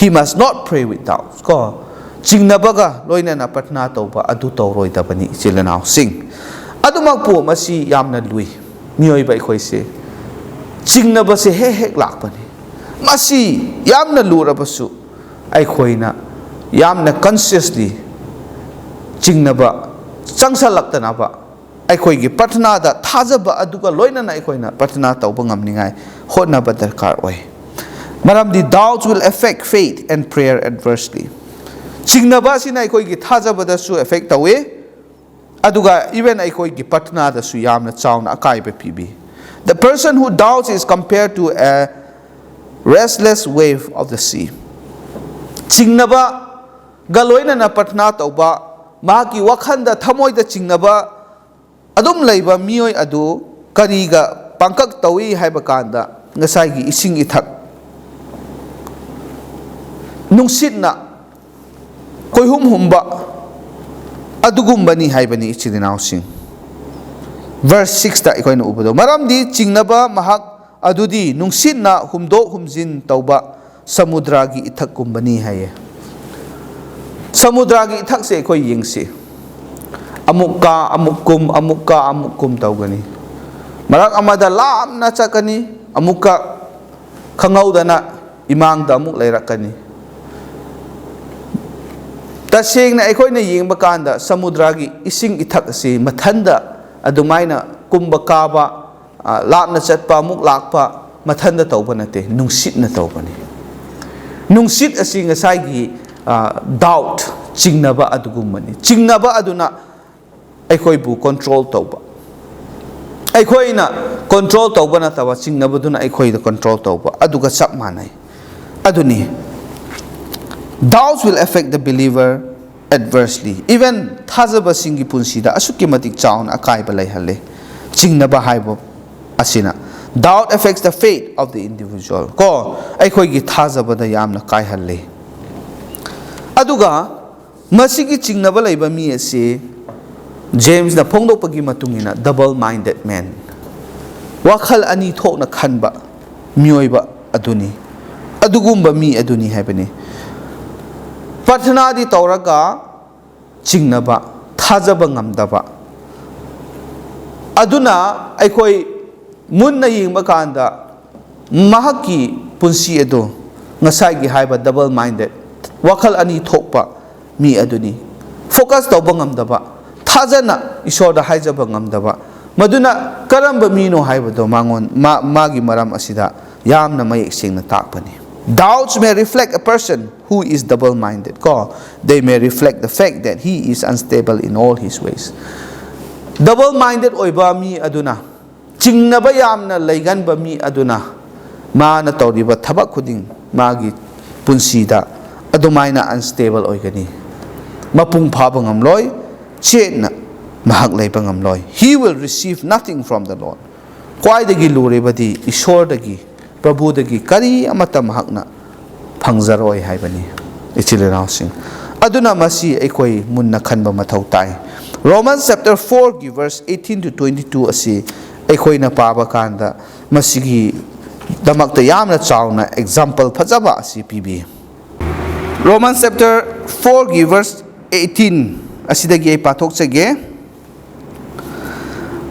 he must not pray with doubt, ꯀꯣ꯫ ꯆꯤꯡꯅꯕꯒ ꯂꯣꯏꯅꯅ ꯄ꯭ꯔꯊꯅꯥ ꯇꯧꯕ ꯑꯗꯨ ꯇꯧꯔꯣꯏꯗꯕꯅꯤ, ꯏꯆꯤꯜ ꯏꯅꯥꯎꯁꯤꯡ꯫ ꯑꯗꯨꯃꯛꯄꯨ ꯃꯁꯤ ꯌꯥꯝꯅ ꯂꯨꯏ꯫ ꯃꯤꯑꯣꯏꯕ ꯑꯩꯈꯣꯏꯁꯦ ꯆꯤꯡꯅꯕꯁꯦ ꯍꯦꯛ ꯍꯦꯛ ꯂꯥꯛꯄꯅꯤ꯫ ꯃꯁꯤ ꯌꯥꯝꯅ ꯂꯨꯔꯕꯁꯨ, ꯑꯩꯈꯣꯏꯅ ꯌꯥꯝꯅ ꯀꯟꯁꯤꯌꯁꯂꯤ ꯆꯤꯡꯅꯕ ꯆꯪꯁꯜꯂꯛꯇꯅꯕ ꯑꯩꯈꯣꯏꯒꯤ ꯄ꯭ꯔꯊꯅꯥꯗ ꯊꯥꯖꯕ ꯑꯗꯨꯒ ꯂꯣꯏꯅꯅ ꯑꯩꯈꯣꯏꯅ ꯄ꯭ꯔꯊꯅꯥ ꯇꯧꯕ ꯉꯝꯅꯤꯡꯉꯥꯏ ꯍꯣꯠꯅꯕ ꯗꯔꯀꯥꯔ ꯑꯣꯏ꯫ ꯃꯔꯝꯗꯤ doubts will affect faith and prayer adversely. ꯆꯤꯡꯅꯕ ꯑꯁꯤꯅ ꯑꯩꯈꯣꯏꯒꯤ ꯊꯥꯖꯕꯗꯁꯨ affect ꯇꯧꯏ, ꯑꯗꯨꯒ even ꯑꯩꯈꯣꯏꯒꯤ ꯄ꯭ꯔꯊꯅꯥꯗꯁꯨ ꯌꯥꯝꯅ ꯆꯥꯎꯅ ꯑꯀꯥꯏꯕ ꯄꯤꯕꯤ꯫ The person who doubts is compared to a restless wave of the sea. ꯆꯤꯡꯅꯕꯒ ꯂꯣꯏꯅꯅ ꯄ꯭ꯔꯊꯅꯥ ꯇꯧꯕ, ꯃꯍꯥꯛꯀꯤ ꯋꯥꯈꯜꯗ, ꯊꯃꯣꯏꯗ ꯆꯤꯡꯅꯕ ꯑꯗꯨꯝ ꯂꯩꯕ ꯃꯤꯑꯣꯏ ꯑꯗꯨ ꯀꯔꯤꯒ ꯄꯥꯡꯀꯛ ꯇꯧꯏ ꯍꯥꯏꯕ ꯀꯥꯟꯗ, ꯉꯁꯥꯏꯒꯤ ꯏꯁꯤꯡ ꯏꯊꯛ, ꯅꯨꯡꯁꯤꯠꯅ ꯀꯣꯏꯍꯨꯝ ꯍꯨꯝꯕ ꯑꯗꯨꯒꯨꯝꯕꯅꯤ ꯍꯥꯏꯕꯅꯤ, ꯏꯆꯤꯜ ꯏꯅꯥꯎꯁꯤꯡ꯫ Verse sixꯇ ꯑꯩꯈꯣꯏꯅ ꯎꯕꯗꯣ, "ꯃꯔꯝꯗꯤ ꯆꯤꯡꯅꯕ ꯃꯍꯥꯛ ꯑꯗꯨꯗꯤ ꯅꯨꯡꯁꯤꯠꯅ ꯍꯨꯝꯗꯣꯛ ꯍꯨꯝꯖꯤꯟ ꯇꯧꯕ ꯁꯃꯨꯗ꯭ꯔꯒꯤ ꯏꯊꯛꯀꯨꯝꯕꯅꯤ" ꯍꯥꯏꯌꯦ꯫ ꯁꯃꯨꯗ꯭ꯔꯒꯤ ꯏꯊꯛꯁꯦ ꯑꯩꯈꯣꯏ ꯌꯦꯡꯁꯤ꯫ ꯑꯃꯨꯛ ꯀꯥ, ꯑꯃꯨꯛ ꯀꯨꯝ, ꯑꯃꯨꯛ ꯀꯥ, ꯑꯃꯨꯛ ꯀꯨꯝ ꯇꯧꯒꯅꯤ꯫ ꯃꯔꯛ ꯑꯃꯗ ꯂꯥꯞꯅ ꯆꯠꯀꯅꯤ, ꯑꯃꯨꯛꯀ ꯈꯪꯍꯧꯗꯅ ꯏꯃꯥꯡꯗ ꯑꯃꯨꯛ ꯂꯩꯔꯛꯀꯅꯤ꯫ ꯇꯁꯦꯡꯅ ꯑꯩꯈꯣꯏꯅ ꯌꯦꯡꯕ ꯀꯥꯟꯗ, ꯁꯃꯨꯗ꯭ꯔꯒꯤ ꯏꯁꯤꯡ ꯏꯊꯛ ꯑꯁꯤ ꯃꯊꯟꯗ ꯑꯗꯨꯃꯥꯏꯅ ꯀꯨꯝꯕ ꯀꯥꯕ, ꯑ, ꯂꯥꯞꯅ ꯆꯠꯄ, ꯑꯃꯨꯛ ꯂꯥꯛꯄ, ꯃꯊꯟꯗ ꯇꯧꯕ ꯅꯠꯇꯦ, ꯅꯨꯡꯁꯤꯠꯅ ꯇꯧꯕꯅꯤ꯫ ꯅꯨꯡꯁꯤꯠ ꯑꯁꯤ ꯉꯁꯥꯏꯒꯤ, ꯑ, doubt, ꯆꯤꯡꯅꯕ ꯑꯗꯨꯒꯨꯝꯕꯅꯤ꯫ ꯆꯤꯡꯅꯕ ꯑꯗꯨꯅ ꯑꯩꯈꯣꯏꯕꯨ control ꯇꯧꯕ꯫ ꯑꯩꯈꯣꯏꯅ control ꯇꯧꯕ ꯅꯠꯇꯕ, ꯆꯤꯡꯅꯕꯗꯨꯅ ꯑꯩꯈꯣꯏꯗ control ꯇꯧꯕ ꯑꯗꯨꯒ ꯆꯞ ꯃꯥꯟꯅꯩ꯫ ꯑꯗꯨꯅꯤ, doubts will affect the believer adversely. Even ꯊꯥꯖꯕꯁꯤꯡꯒꯤ ꯄꯨꯟꯁꯤꯗ ꯑꯁꯨꯛꯀꯤ ꯃꯇꯤꯛ ꯆꯥꯎꯅ ꯑꯀꯥꯏꯕ ꯂꯩꯍꯜꯂꯦ ꯆꯤꯡꯅꯕ ꯍꯥꯏꯕ ꯑꯁꯤꯅ꯫ Doubt affects the faith of the individual. ꯀꯣ, ꯑꯩꯈꯣꯏꯒꯤ ꯊꯥꯖꯕꯗ ꯌꯥꯝꯅ ꯀꯥꯏꯍꯜꯂꯤ꯫ ꯑꯗꯨꯒ ꯃꯁꯤꯒꯤ ꯆꯤꯡꯅꯕ ꯂꯩꯕ ꯃꯤ ꯑꯁꯤ, ꯖꯦꯝꯁꯅ ꯐꯣꯡꯗꯣꯛꯄꯒꯤ ꯃꯇꯨꯡ ꯏꯟꯅ, double minded man, ꯋꯥꯈꯜ ꯑꯅꯤ ꯊꯣꯛꯅ ꯈꯟꯕ ꯃꯤꯑꯣꯏꯕ ꯑꯗꯨꯅꯤ, ꯑꯗꯨꯒꯨꯝꯕ ꯃꯤ ꯑꯗꯨꯅꯤ ꯍꯥꯏꯕꯅꯤ꯫ ꯄ꯭ꯔꯊꯅꯥꯗꯤ ꯇꯧꯔꯒ ꯆꯤꯡꯅꯕ, ꯊꯥꯖꯕ ꯉꯝꯗꯕ꯫ ꯑꯗꯨꯅ ꯑꯩꯈꯣꯏ ꯃꯨꯟꯅ ꯌꯦꯡꯕ ꯀꯥꯟꯗ, ꯃꯍꯥꯛꯀꯤ ꯄꯨꯟꯁꯤ ꯑꯗꯨ ꯉꯁꯥꯏꯒꯤ ꯍꯥꯏꯕ double minded, ꯋꯥꯈꯜ ꯑꯅꯤ ꯊꯣꯛꯄ ꯃꯤ ꯑꯗꯨꯅꯤ꯫ Focus ꯇꯧꯕ ꯉꯝꯗꯕ, ꯊꯥꯖꯅ ꯏꯁꯣꯔꯗ ꯍꯥꯏꯖꯕ ꯉꯝꯗꯕ, ꯃꯗꯨꯅ ꯀꯔꯝꯕ ꯃꯤꯅꯣ ꯍꯥꯏꯕꯗꯣ ꯃꯉꯣꯟ-, ꯃꯥ-, ꯃꯥꯒꯤ ꯃꯔꯝ ꯑꯁꯤꯗ ꯌꯥꯝꯅ ꯃꯌꯦꯛ ꯁꯦꯡꯅ ꯇꯥꯛꯄꯅꯤ꯫ Doubts may reflect a person who is double-minded, ꯀꯣ꯫ They may reflect the fact that he is unstable in all his ways. Double-minded ꯑꯣꯏꯕ ꯃꯤ ꯑꯗꯨꯅ, ꯆꯤꯡꯅꯕ ꯌꯥꯝꯅ ꯂꯩꯒꯟꯕ ꯃꯤ ꯑꯗꯨꯅ, ꯃꯥꯅ ꯇꯧꯔꯤꯕ ꯊꯕꯛ ꯈꯨꯗꯤꯡ ꯃꯥꯒꯤ ꯄꯨꯟꯁꯤꯗ ꯑꯗꯨꯃꯥꯏꯅ unstable ꯑꯣꯏꯒꯅꯤ꯫ ꯃꯄꯨꯡ ꯐꯥꯕ ꯉꯝꯂꯣꯏ, ꯆꯦꯠꯅ ꯃꯍꯥꯛ ꯂꯩꯕ ꯉꯝꯂꯣꯏ꯫ He will receive nothing from the Lord. ꯈ꯭ꯋꯥꯏꯗꯒꯤ ꯂꯨꯔꯤꯕꯗꯤ ꯏꯁꯣꯔꯗꯒꯤ, ꯄ꯭ꯔꯚꯨꯗꯒꯤ ꯀꯔꯤ ꯑꯃꯠꯇ ꯃꯍꯥꯛꯅ ꯐꯪꯖꯔꯣꯏ ꯍꯥꯏꯕꯅꯤ, ꯏꯆꯤꯜ ꯏꯅꯥꯎꯁꯤꯡ꯫ ꯑꯗꯨꯅ ꯃꯁꯤ ꯑꯩꯈꯣꯏ ꯃꯨꯟꯅ ꯈꯟꯕ ꯃꯊꯧ ꯇꯥꯏ꯫ Romans chapter four ꯒꯤ verse eighteen to twenty-two ꯑꯁꯤ ꯑꯩꯈꯣꯏꯅ ꯄꯥꯕ ꯀꯥꯟꯗ ꯃꯁꯤꯒꯤꯗꯃꯛꯇ ꯌꯥꯝꯅ ꯆꯥꯎꯅ example ꯐꯖꯕ ꯑꯁꯤ ꯄꯤꯕꯤ꯫ Romans chapter four ꯒꯤ verse eighteen ꯑꯁꯤꯗꯒꯤ ꯑꯩ ꯄꯥꯊꯣꯛꯆꯒꯦ꯫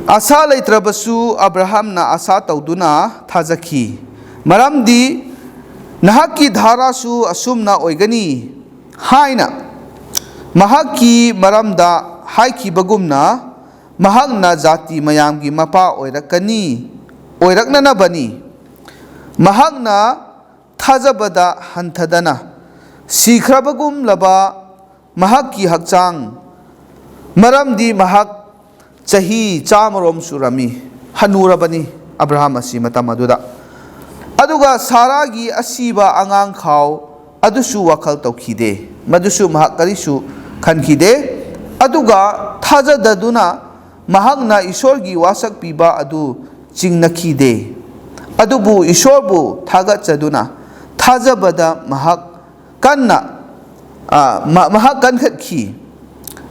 ꯑꯥꯁꯥ ꯂꯩꯇ꯭ꯔꯕꯁꯨ ꯑꯕ꯭ꯔꯥꯍꯝꯅ ꯑꯥꯁꯥ ꯇꯧꯗꯨꯅ ꯊꯥꯖꯈꯤ, ꯃꯔꯝꯗꯤ "ꯅꯍꯥꯛꯀꯤ ꯙꯥꯔꯥꯁꯨ ꯑꯁꯨꯝꯅ ꯑꯣꯏꯒꯅꯤ" ꯍꯥꯏꯅ ꯃꯍꯥꯛꯀꯤ ꯃꯔꯝꯗ ꯍꯥꯏꯈꯤꯕꯒꯨꯝꯅ, ꯃꯍꯥꯛꯅ ꯖꯥꯇꯤ ꯃꯌꯥꯝꯒꯤ ꯃꯄꯥ ꯑꯣꯏꯔꯛꯀꯅꯤ, ꯑꯣꯏꯔꯛꯅꯅꯕꯅꯤ꯫ ꯃꯍꯥꯛꯅ ꯊꯥꯖꯕꯗ ꯍꯟꯊꯗꯅ ꯁꯤꯈ꯭ꯔꯕꯒꯨꯝꯂꯕ ꯃꯍꯥꯛꯀꯤ ꯍꯛꯆꯥꯡ, ꯃꯔꯝꯗꯤ ꯃꯍꯥꯛ ꯆꯍꯤ ꯆꯥꯝꯃꯔꯣꯝ ꯁꯨꯔꯝꯃꯤ, ꯍꯅꯨꯔꯕꯅꯤ ꯑꯕ꯭ꯔꯥꯍꯝ ꯑꯁꯤ ꯃꯇꯝ ꯑꯗꯨꯗ꯫ ꯑꯗꯨꯒ ꯁꯥꯔꯥꯒꯤ ꯑꯁꯤꯕ ꯑꯉꯥꯡ ꯈꯥꯎ ꯑꯗꯨꯁꯨ ꯋꯥꯈꯜ ꯇꯧꯈꯤꯗꯦ, ꯃꯗꯨꯁꯨ ꯃꯍꯥꯛ ꯀꯔꯤꯁꯨ ꯈꯟꯈꯤꯗꯦ꯫ ꯑꯗꯨꯒ ꯊꯥꯖꯗꯗꯨꯅ ꯃꯍꯥꯛꯅ ꯏꯁꯣꯔꯒꯤ ꯋꯥꯁꯛ ꯄꯤꯕ ꯑꯗꯨ ꯆꯤꯡꯅꯈꯤꯗꯦ, ꯑꯗꯨꯕꯨ ꯏꯁꯣꯔꯕꯨ ꯊꯥꯒꯠꯆꯗꯨꯅ ꯊꯥꯖꯕꯗ ꯃꯍꯥꯛ ꯀꯟꯅ, ꯑ, ꯃ-, ꯃꯍꯥꯛ ꯀꯟꯈꯠꯈꯤ꯫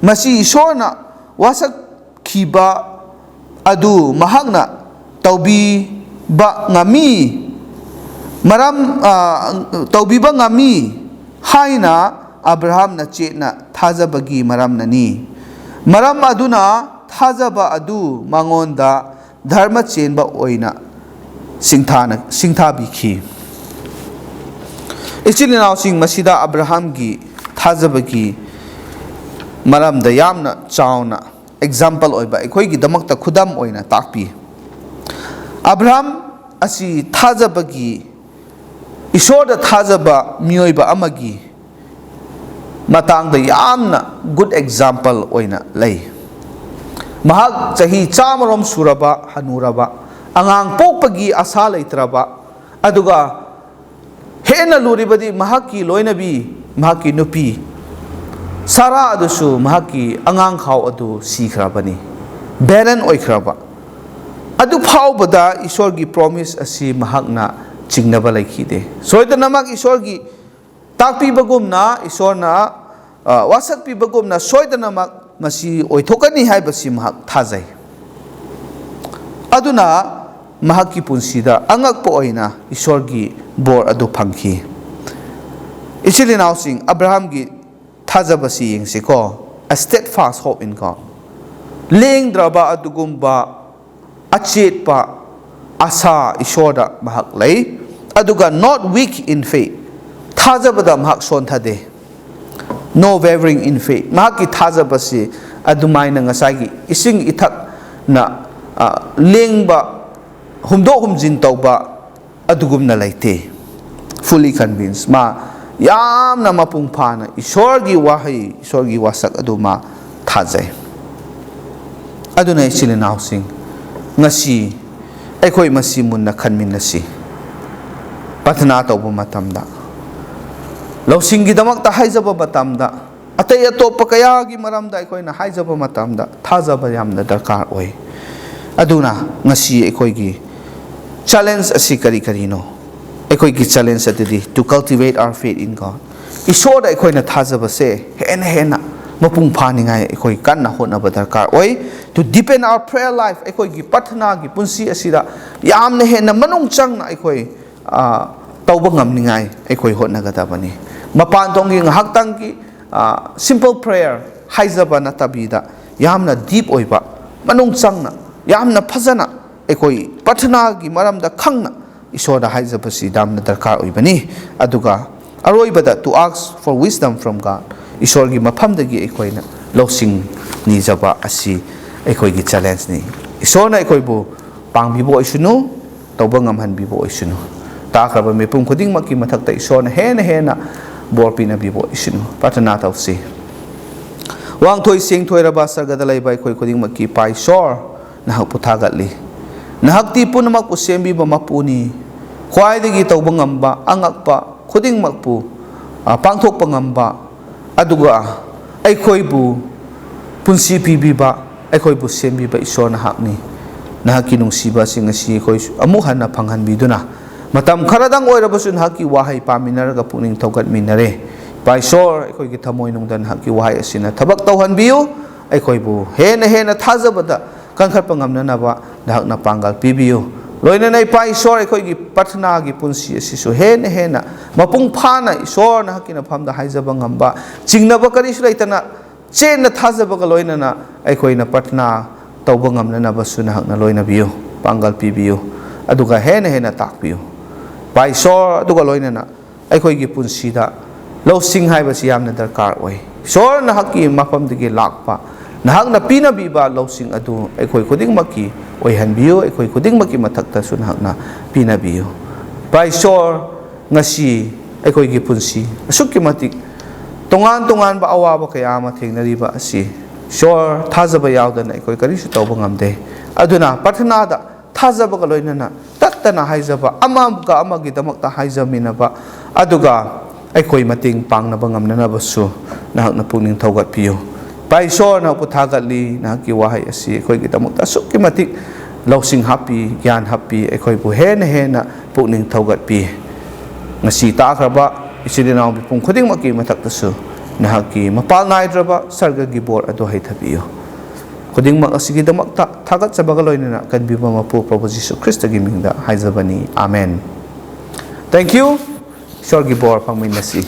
ꯃꯁꯤ ꯏꯁꯣꯔꯅ ꯋꯥꯁꯛꯈꯤꯕ ꯑꯗꯨ ꯃꯍꯥꯛꯅ ꯇꯧꯕꯤꯕ ꯉꯝꯃꯤ, ꯃꯔꯝ, ꯑ, ꯇꯧꯕꯤꯕ ꯉꯝꯃꯤ ꯍꯥꯏꯅ ꯑꯕ꯭ꯔꯥꯍꯝꯅ ꯆꯦꯠꯅ ꯊꯥꯖꯕꯒꯤ ꯃꯔꯝꯅꯅꯤ꯫ ꯃꯔꯝ ꯑꯗꯨꯅ ꯊꯥꯖꯕ ꯑꯗꯨ ꯃꯉꯣꯟꯗ ꯙꯔꯃ ꯆꯦꯟꯕ ꯑꯣꯏꯅ ꯁꯤꯡꯊꯥꯅ-, ꯁꯤꯡꯊꯥꯕꯤꯈꯤ꯫ ꯏꯆꯤꯜ ꯏꯅꯥꯎꯁꯤꯡ, ꯃꯁꯤꯗ ꯑꯕ꯭ꯔꯥꯍꯝꯒꯤ ꯊꯥꯖꯕꯒꯤ ꯃꯔꯝꯗ ꯌꯥꯝꯅ ꯆꯥꯎꯅ ꯑꯦꯛꯖꯥꯝꯄꯜ ꯑꯣꯏꯕ, ꯑꯩꯈꯣꯏꯒꯤꯗꯃꯛꯇ ꯈꯨꯗꯝ ꯑꯣꯏꯅ ꯇꯥꯛꯄꯤ꯫ ꯑꯕ꯭ꯔꯥꯍꯝ ꯑꯁꯤ ꯊꯥꯖꯕꯒꯤ, ꯏꯁꯣꯔꯗ ꯊꯥꯖꯕ ꯃꯤꯑꯣꯏꯕ ꯑꯃꯒꯤ ꯃꯇꯥꯡꯗ ꯌꯥꯝꯅ ꯒꯨꯗ ꯑꯦꯛꯖꯥꯝꯄꯜ ꯑꯣꯏꯅ ꯂꯩ꯫ ꯃꯍꯥꯛ ꯆꯍꯤ ꯆꯥꯝꯃꯔꯣꯝ ꯁꯨꯔꯕ, ꯍꯅꯨꯔꯕ, ꯑꯉꯥꯡ ꯄꯣꯛꯄꯒꯤ ꯑꯁꯥ ꯂꯩꯇ꯭ꯔꯕ, ꯑꯗꯨꯒ ꯍꯦꯟꯅ ꯂꯨꯔꯤꯕꯗꯤ ꯃꯍꯥꯛꯀꯤ ꯂꯣꯏꯅꯕꯤ, ꯃꯍꯥꯛꯀꯤ ꯅꯨꯄꯤ ꯁꯥꯔꯥ ꯑꯗꯨꯁꯨ ꯃꯍꯥꯛꯀꯤ ꯑꯉꯥꯡꯈꯥꯎ ꯑꯗꯨ ꯁꯤꯈ꯭ꯔꯕꯅꯤ, ꯕꯦꯔꯟ ꯑꯣꯏꯈ꯭ꯔꯕ꯫ ꯑꯗꯨ ꯐꯥꯎꯕꯗ ꯏꯁꯣꯔꯒꯤ ꯄ꯭ꯔꯣꯃꯤꯁ ꯑꯁꯤ ꯃꯍꯥꯛꯅ ꯆꯤꯡꯅꯕ ꯂꯩꯈꯤꯗꯦ꯫ ꯁꯣꯏꯗꯅꯃꯛ ꯏꯁꯣꯔꯒꯤ ꯇꯥꯛꯄꯤꯕꯒꯨꯝꯅ, ꯏꯁꯣꯔꯅ, ꯑ, ꯋꯥꯁꯛꯄꯤꯕꯒꯨꯝꯅ ꯁꯣꯏꯗꯅꯃꯛ ꯃꯁꯤ ꯑꯣꯏꯊꯣꯛꯀꯅꯤ ꯍꯥꯏꯕꯁꯤ ꯃꯍꯥꯛ ꯊꯥꯖꯩ꯫ ꯑꯗꯨꯅ ꯃꯍꯥꯛꯀꯤ ꯄꯨꯟꯁꯤꯗ ꯑꯉꯛꯄ ꯑꯣꯏꯅ ꯏꯁꯣꯔꯒꯤ ꯕꯣꯔ ꯑꯗꯨ ꯐꯪꯈꯤ꯫ ꯏꯆꯤꯜ ꯏꯅꯥꯎꯁꯤꯡ, ꯑꯕ꯭ꯔꯥꯍꯝꯒꯤ ꯊꯥꯖꯕꯁꯤ ꯌꯦꯡꯁꯤꯀꯣ, a steadfast hope in God꯫ ꯂꯦꯡꯗ꯭ꯔꯕ ꯑꯗꯨꯒꯨꯝꯕ ꯑꯆꯦꯠꯄ ꯑꯁꯥ ꯏꯁꯣꯔꯗ ꯃꯍꯥꯛ ꯂꯩ꯫ ꯑꯗꯨꯒ not weak in faith, ꯊꯥꯖꯕꯗ ꯃꯍꯥꯛ ꯁꯣꯟꯊꯗꯦ꯫ No wavering in faith, ꯃꯍꯥꯛꯀꯤ ꯊꯥꯖꯕꯁꯤ ꯑꯗꯨꯃꯥꯏꯅ ꯉꯁꯥꯏꯒꯤ ꯏꯁꯤꯡ ꯏꯊꯛꯅ, ꯑ, ꯂꯦꯡꯕ, ꯍꯨꯝꯗꯣꯛ ꯍꯨꯝꯖꯤꯟ ꯇꯧꯕ ꯑꯗꯨꯒꯨꯝꯅ ꯂꯩꯇꯦ꯫ Fully convinced, ꯃꯥ ꯌꯥꯝꯅ ꯃꯄꯨꯡ ꯐꯥꯅ ꯏꯁꯣꯔꯒꯤ ꯋꯥꯍꯩ, ꯏꯁꯣꯔꯒꯤ ꯋꯥꯁꯛ ꯑꯗꯨ ꯃꯥ ꯊꯥꯖꯩ꯫ ꯑꯗꯨꯅ ꯏꯆꯤꯜ ꯏꯅꯥꯎꯁꯤꯡ, ꯉꯁꯤ ꯑꯩꯈꯣꯏ ꯃꯁꯤ ꯃꯨꯟꯅ ꯈꯟꯃꯤꯟꯅꯁꯤ꯫ ꯄ꯭ꯔꯊꯅꯥ ꯇꯧꯕ ꯃꯇꯝꯗ, ꯂꯧꯁꯤꯡꯒꯤꯗꯃꯛꯇ ꯍꯥꯏꯖꯕ ꯃꯇꯝꯗ, ꯑꯇꯩ ꯑꯇꯣꯞꯄ ꯀꯌꯥꯒꯤ ꯃꯔꯝꯗ ꯑꯩꯈꯣꯏꯅ ꯍꯥꯏꯖꯕ ꯃꯇꯝꯗ ꯊꯥꯖꯕ ꯌꯥꯝꯅ ꯗꯔꯀꯥꯔ ꯑꯣꯏ꯫ ꯑꯗꯨꯅ ꯉꯁꯤ ꯑꯩꯈꯣꯏꯒꯤ ꯆꯦꯂꯦꯟꯖ ꯑꯁꯤ ꯀꯔꯤ ꯀꯔꯤꯅꯣ? ꯑꯩꯈꯣꯏꯒꯤ ꯆꯦꯂꯦꯟꯖ ꯑꯗꯨꯗꯤ to cultivate our faith in God꯫ ꯏꯁꯣꯔꯗ ꯑꯩꯈꯣꯏꯅ ꯊꯥꯖꯕꯁꯦ ꯍꯦꯟꯅ ꯍꯦꯟꯅ ꯃꯄꯨꯡ ꯐꯥꯅꯤꯡꯉꯥꯏ ꯑꯩꯈꯣꯏ ꯀꯟꯅ ꯍꯣꯠꯅꯕ ꯗꯔꯀꯥꯔ ꯑꯣꯏ꯫ To deepen our prayer life, ꯑꯩꯈꯣꯏꯒꯤ ꯄ꯭ꯔꯊꯅꯥꯒꯤ ꯄꯨꯟꯁꯤ ꯑꯁꯤꯗ ꯌꯥꯝꯅ ꯍꯦꯟꯅ ꯃꯅꯨꯡ ꯆꯪꯅ ꯑꯩꯈꯣꯏ, ꯑ, ꯇꯧꯕ ꯉꯝꯅꯤꯡꯉꯥꯏ ꯑꯩꯈꯣꯏ ꯍꯣꯠꯅꯒꯗꯕꯅꯤ꯫ ꯃꯄꯥꯟ ꯊꯣꯡꯒꯤ ꯉꯥꯏꯍꯥꯛꯇꯪꯒꯤ, ꯑ, simple prayer ꯍꯥꯏꯖꯕ ꯅꯠꯇꯕꯤꯗ, ꯌꯥꯝꯅ ꯗꯤꯞ ꯑꯣꯏꯕ, ꯃꯅꯨꯡ ꯆꯪꯅ, ꯌꯥꯝꯅ ꯐꯖꯅ ꯑꯩꯈꯣꯏ ꯄ꯭ꯔꯊꯅꯥꯒꯤ ꯃꯔꯝꯗ ꯈꯪꯅ ꯏꯁꯣꯔꯗ ꯍꯥꯏꯖꯕꯁꯤ ꯌꯥꯝꯅ ꯗꯔꯀꯥꯔ ꯑꯣꯏꯕꯅꯤ꯫ ꯑꯗꯨꯒ ꯑꯔꯣꯏꯕꯗ, to ask for wisdom from God, ꯏꯁꯣꯔꯒꯤ ꯃꯐꯝꯗꯒꯤ ꯑꯩꯈꯣꯏꯅ ꯂꯧꯁꯤꯡ ꯅꯤꯖꯕ ꯑꯁꯤ ꯑꯩꯈꯣꯏꯒꯤ ꯆꯦꯂꯦꯟꯖꯅꯤ꯫ ꯏꯁꯣꯔꯅ ꯑꯩꯈꯣꯏꯕꯨ ꯄꯥꯡꯕꯤꯕ ꯑꯣꯏꯁꯅꯨ, ꯇꯧꯕ ꯉꯝꯍꯟꯕꯤꯕ ꯑꯣꯏꯁꯅꯨ꯫ ꯇꯥꯈ꯭ꯔꯕ ꯃꯤꯄꯨꯝ ꯈꯨꯗꯤꯡꯃꯛꯀꯤ ꯃꯊꯛꯇ ꯏꯁꯣꯔꯅ ꯍꯦꯟꯅ ꯍꯦꯟꯅ ꯕꯣꯔ ꯄꯤꯅꯕꯤꯕ ꯑꯣꯏꯁꯅꯨ꯫ ꯄ꯭ꯔꯥꯊꯅꯥ ꯇꯧꯁꯤ꯫ ꯋꯥꯡꯊꯣꯏ ꯁꯦꯡꯊꯣꯏꯔꯕ ꯁꯔꯒꯗ ꯂꯩꯕ ꯑꯩꯈꯣꯏ ꯈꯨꯗꯤꯡꯃꯛꯀꯤ ꯏꯄꯥ ꯏꯁꯣꯔ, ꯅꯍꯥꯛꯄꯨ ꯊꯥꯒꯠꯂꯤ꯫ ꯅꯍꯥꯛꯇꯤ ꯄꯨꯝꯅꯃꯛꯄꯨ ꯁꯦꯝꯕꯤꯕ ꯃꯄꯨꯅꯤ꯫ ꯈ꯭ꯋꯥꯏꯗꯒꯤ ꯇꯧꯕ ꯉꯝꯕ, ꯑꯉꯛꯄ ꯈꯨꯗꯤꯡꯃꯛꯄꯨ, ꯑ, ꯄꯥꯡꯊꯣꯛꯄ ꯉꯝꯕ, ꯑꯗꯨꯒ ꯑꯩꯈꯣꯏꯕꯨ ꯄꯨꯟꯁꯤ ꯄꯤꯕꯤꯕ, ꯑꯩꯈꯣꯏꯕꯨ ꯁꯦꯝꯕꯤꯕ ꯏꯁꯣꯔ ꯅꯍꯥꯛꯅꯤ꯫ ꯅꯍꯥꯛꯀꯤ ꯅꯨꯡꯁꯤꯕꯁꯤꯡ ꯑꯁꯤ ꯑꯩꯈꯣꯏ ꯑꯃꯨꯛ ꯍꯟꯅ ꯐꯪꯍꯟꯕꯤꯗꯨꯅ, ꯃꯇꯝ ꯈꯔꯗꯪ ꯑꯣꯏꯔꯕꯁꯨ ꯅꯍꯥꯛꯀꯤ ꯋꯥꯍꯩ ꯄꯥꯃꯤꯟꯅꯔꯒ ꯄꯨꯛꯅꯤꯡ ꯊꯧꯒꯠꯃꯤꯟꯅꯔꯦ꯫ ꯏꯄꯥ ꯏꯁꯣꯔ, ꯑꯩꯈꯣꯏꯒꯤ ꯊꯃꯣꯏꯅꯨꯡꯗ ꯅꯍꯥꯛꯀꯤ ꯋꯥꯍꯩ ꯑꯁꯤꯅ ꯊꯕꯛ ꯇꯧꯍꯟꯕꯤꯌꯨ꯫ ꯑꯩꯈꯣꯏꯕꯨ ꯍꯦꯟꯅ ꯍꯦꯟꯅ ꯊꯥꯖꯕꯗ ꯀꯟꯈꯠꯄ ꯉꯝꯅꯅꯕ ꯅꯍꯥꯛꯅ ꯄꯥꯡꯒꯜ ꯄꯤꯕꯤꯌꯨ꯫ ꯂꯣꯏꯅꯅ ꯏꯄꯥ ꯏꯁꯣꯔ, ꯑꯩꯈꯣꯏꯒꯤ ꯄ꯭ꯔꯊꯅꯥꯒꯤ ꯄꯨꯟꯁꯤ ꯑꯁꯤꯁꯨ ꯍꯦꯟꯅ ꯍꯦꯟꯅ ꯃꯄꯨꯡ ꯐꯥꯅ ꯏꯁꯣꯔ ꯅꯍꯥꯛꯀꯤ ꯅꯐꯝꯗ ꯍꯥꯏꯖꯕ ꯉꯝꯕ, ꯆꯤꯡꯅꯕ ꯀꯔꯤꯁꯨ ꯂꯩꯇꯅ ꯆꯦꯠꯅ ꯊꯥꯖꯕꯒ ꯂꯣꯏꯅꯅ ꯑꯩꯈꯣꯏꯅ ꯄ꯭ꯔꯊꯅꯥ ꯇꯧꯕ ꯉꯝꯅꯅꯕꯁꯨ ꯅꯍꯥꯛꯅ ꯂꯣꯏꯅꯕꯤꯌꯨ, ꯄꯥꯡꯒꯜ ꯄꯤꯕꯤꯌꯨ, ꯑꯗꯨꯒ ꯍꯦꯟꯅ ꯍꯦꯟꯅ ꯇꯥꯛꯄꯤꯌꯨ꯫ ꯏꯄꯥ ꯏꯁꯣꯔ, ꯑꯗꯨꯒ ꯂꯣꯏꯅꯅ ꯑꯩꯈꯣꯏꯒꯤ ꯄꯨꯟꯁꯤꯗ ꯂꯧꯁꯤꯡ ꯍꯥꯏꯕꯁꯤ ꯌꯥꯝꯅ ꯗꯔꯀꯥꯔ ꯑꯣꯏ꯫ ꯏꯁꯣꯔ ꯅꯍꯥꯛꯀꯤ ꯃꯐꯝꯗꯒꯤ ꯂꯥꯛꯄ, ꯅꯍꯥꯛꯅ ꯄꯤꯅꯕꯤꯕ ꯂꯧꯁꯤꯡ ꯑꯗꯨ ꯑꯩꯈꯣꯏ ꯈꯨꯗꯤꯡꯃꯛꯀꯤ ꯑꯣꯏꯍꯟꯕꯤꯌꯨ, ꯑꯩꯈꯣꯏ ꯈꯨꯗꯤꯡꯃꯛꯀꯤ ꯃꯊꯛꯇꯁꯨ ꯅꯍꯥꯛꯅ ꯄꯤꯅꯕꯤꯌꯨ꯫ ꯏꯄꯥ ꯏꯁꯣꯔ, ꯉꯁꯤ ꯑꯩꯈꯣꯏꯒꯤ ꯄꯨꯟꯁꯤ ꯑꯁꯨꯛꯀꯤ ꯃꯇꯤꯛ ꯇꯣꯉꯥꯟ ꯇꯣꯉꯥꯟꯕ ꯑꯋꯥꯕ ꯀꯌꯥ ꯑꯃ ꯊꯦꯡꯅꯔꯤꯕ ꯑꯁꯤ, ꯏꯁꯣꯔ, ꯊꯥꯖꯕ ꯌꯥꯎꯗꯅ ꯑꯩꯈꯣꯏ ꯀꯔꯤꯁꯨ ꯇꯧꯕ ꯉꯝꯗꯦ꯫ ꯑꯗꯨꯅ ꯄ꯭ꯔꯊꯅꯥꯗ ꯊꯥꯖꯕꯒ ꯂꯣꯏꯅꯅ ꯇꯠꯇꯅ ꯍꯥꯏꯖꯕ, ꯑꯃꯒ ꯑꯃꯒꯤꯗꯃꯛꯇ ꯍꯥꯏꯖꯃꯤꯟꯅꯕ, ꯑꯗꯨꯒ ꯑꯩꯈꯣꯏ ꯃꯇꯦꯡ ꯄꯥꯡꯅꯕ ꯉꯝꯅꯅꯕꯁꯨ ꯅꯍꯥꯛꯅ ꯄꯨꯛꯅꯤꯡ ꯊꯧꯒꯠꯄꯤꯌꯨ꯫ ꯏꯄꯥ ꯏꯁꯣꯔ, ꯅꯍꯥꯛꯄꯨ ꯊꯥꯒꯠꯂꯤ, ꯅꯍꯥꯛꯀꯤ ꯋꯥꯍꯩ ꯑꯁꯤ ꯑꯩꯈꯣꯏꯒꯤꯗꯃꯛꯇ ꯑꯁꯨꯛꯀꯤ ꯃꯇꯤꯛ ꯂꯧꯁꯤꯡ ꯍꯥꯞꯄꯤ, ꯒ꯭ꯌꯥꯟ ꯍꯥꯞꯄꯤ, ꯑꯩꯈꯣꯏꯕꯨ ꯍꯦꯟꯅ ꯍꯦꯟꯅ ꯄꯨꯛꯅꯤꯡ ꯊꯧꯒꯠꯄꯤ꯫ ꯉꯁꯤ ꯇꯥꯈ꯭ꯔꯕ ꯏꯆꯤꯜ ꯏꯅꯥꯎ ꯃꯤꯄꯨꯝ ꯈꯨꯗꯤꯡꯃꯛꯀꯤ ꯃꯊꯛꯇꯁꯨ ꯅꯍꯥꯛꯀꯤ ꯃꯄꯥꯜ ꯅꯥꯏꯗ꯭ꯔꯕ ꯁꯔꯒꯒꯤ ꯕꯣꯔ ꯑꯗꯨ ꯍꯩꯊꯕꯤꯌꯨ꯫ ꯈꯨꯗꯤꯡꯃꯛ ꯑꯁꯤꯒꯤꯗꯃꯛꯇ ꯊꯥꯒꯠꯆꯕꯒ ꯂꯣꯏꯅꯅ ꯀꯟꯕꯤꯕ ꯃꯄꯨ ꯄ꯭ꯔꯚꯨ ꯖꯤꯁꯨ ꯈ꯭ꯔꯤꯁꯇꯒꯤ ꯃꯤꯡꯗ ꯍꯥꯏꯖꯕꯅꯤ꯫ ꯑꯥꯃꯦꯟ꯫ Thank you꯫ ꯏꯁꯣꯔꯒꯤ ꯕꯣꯔ ꯐꯪꯃꯤꯟꯅꯁꯤ꯫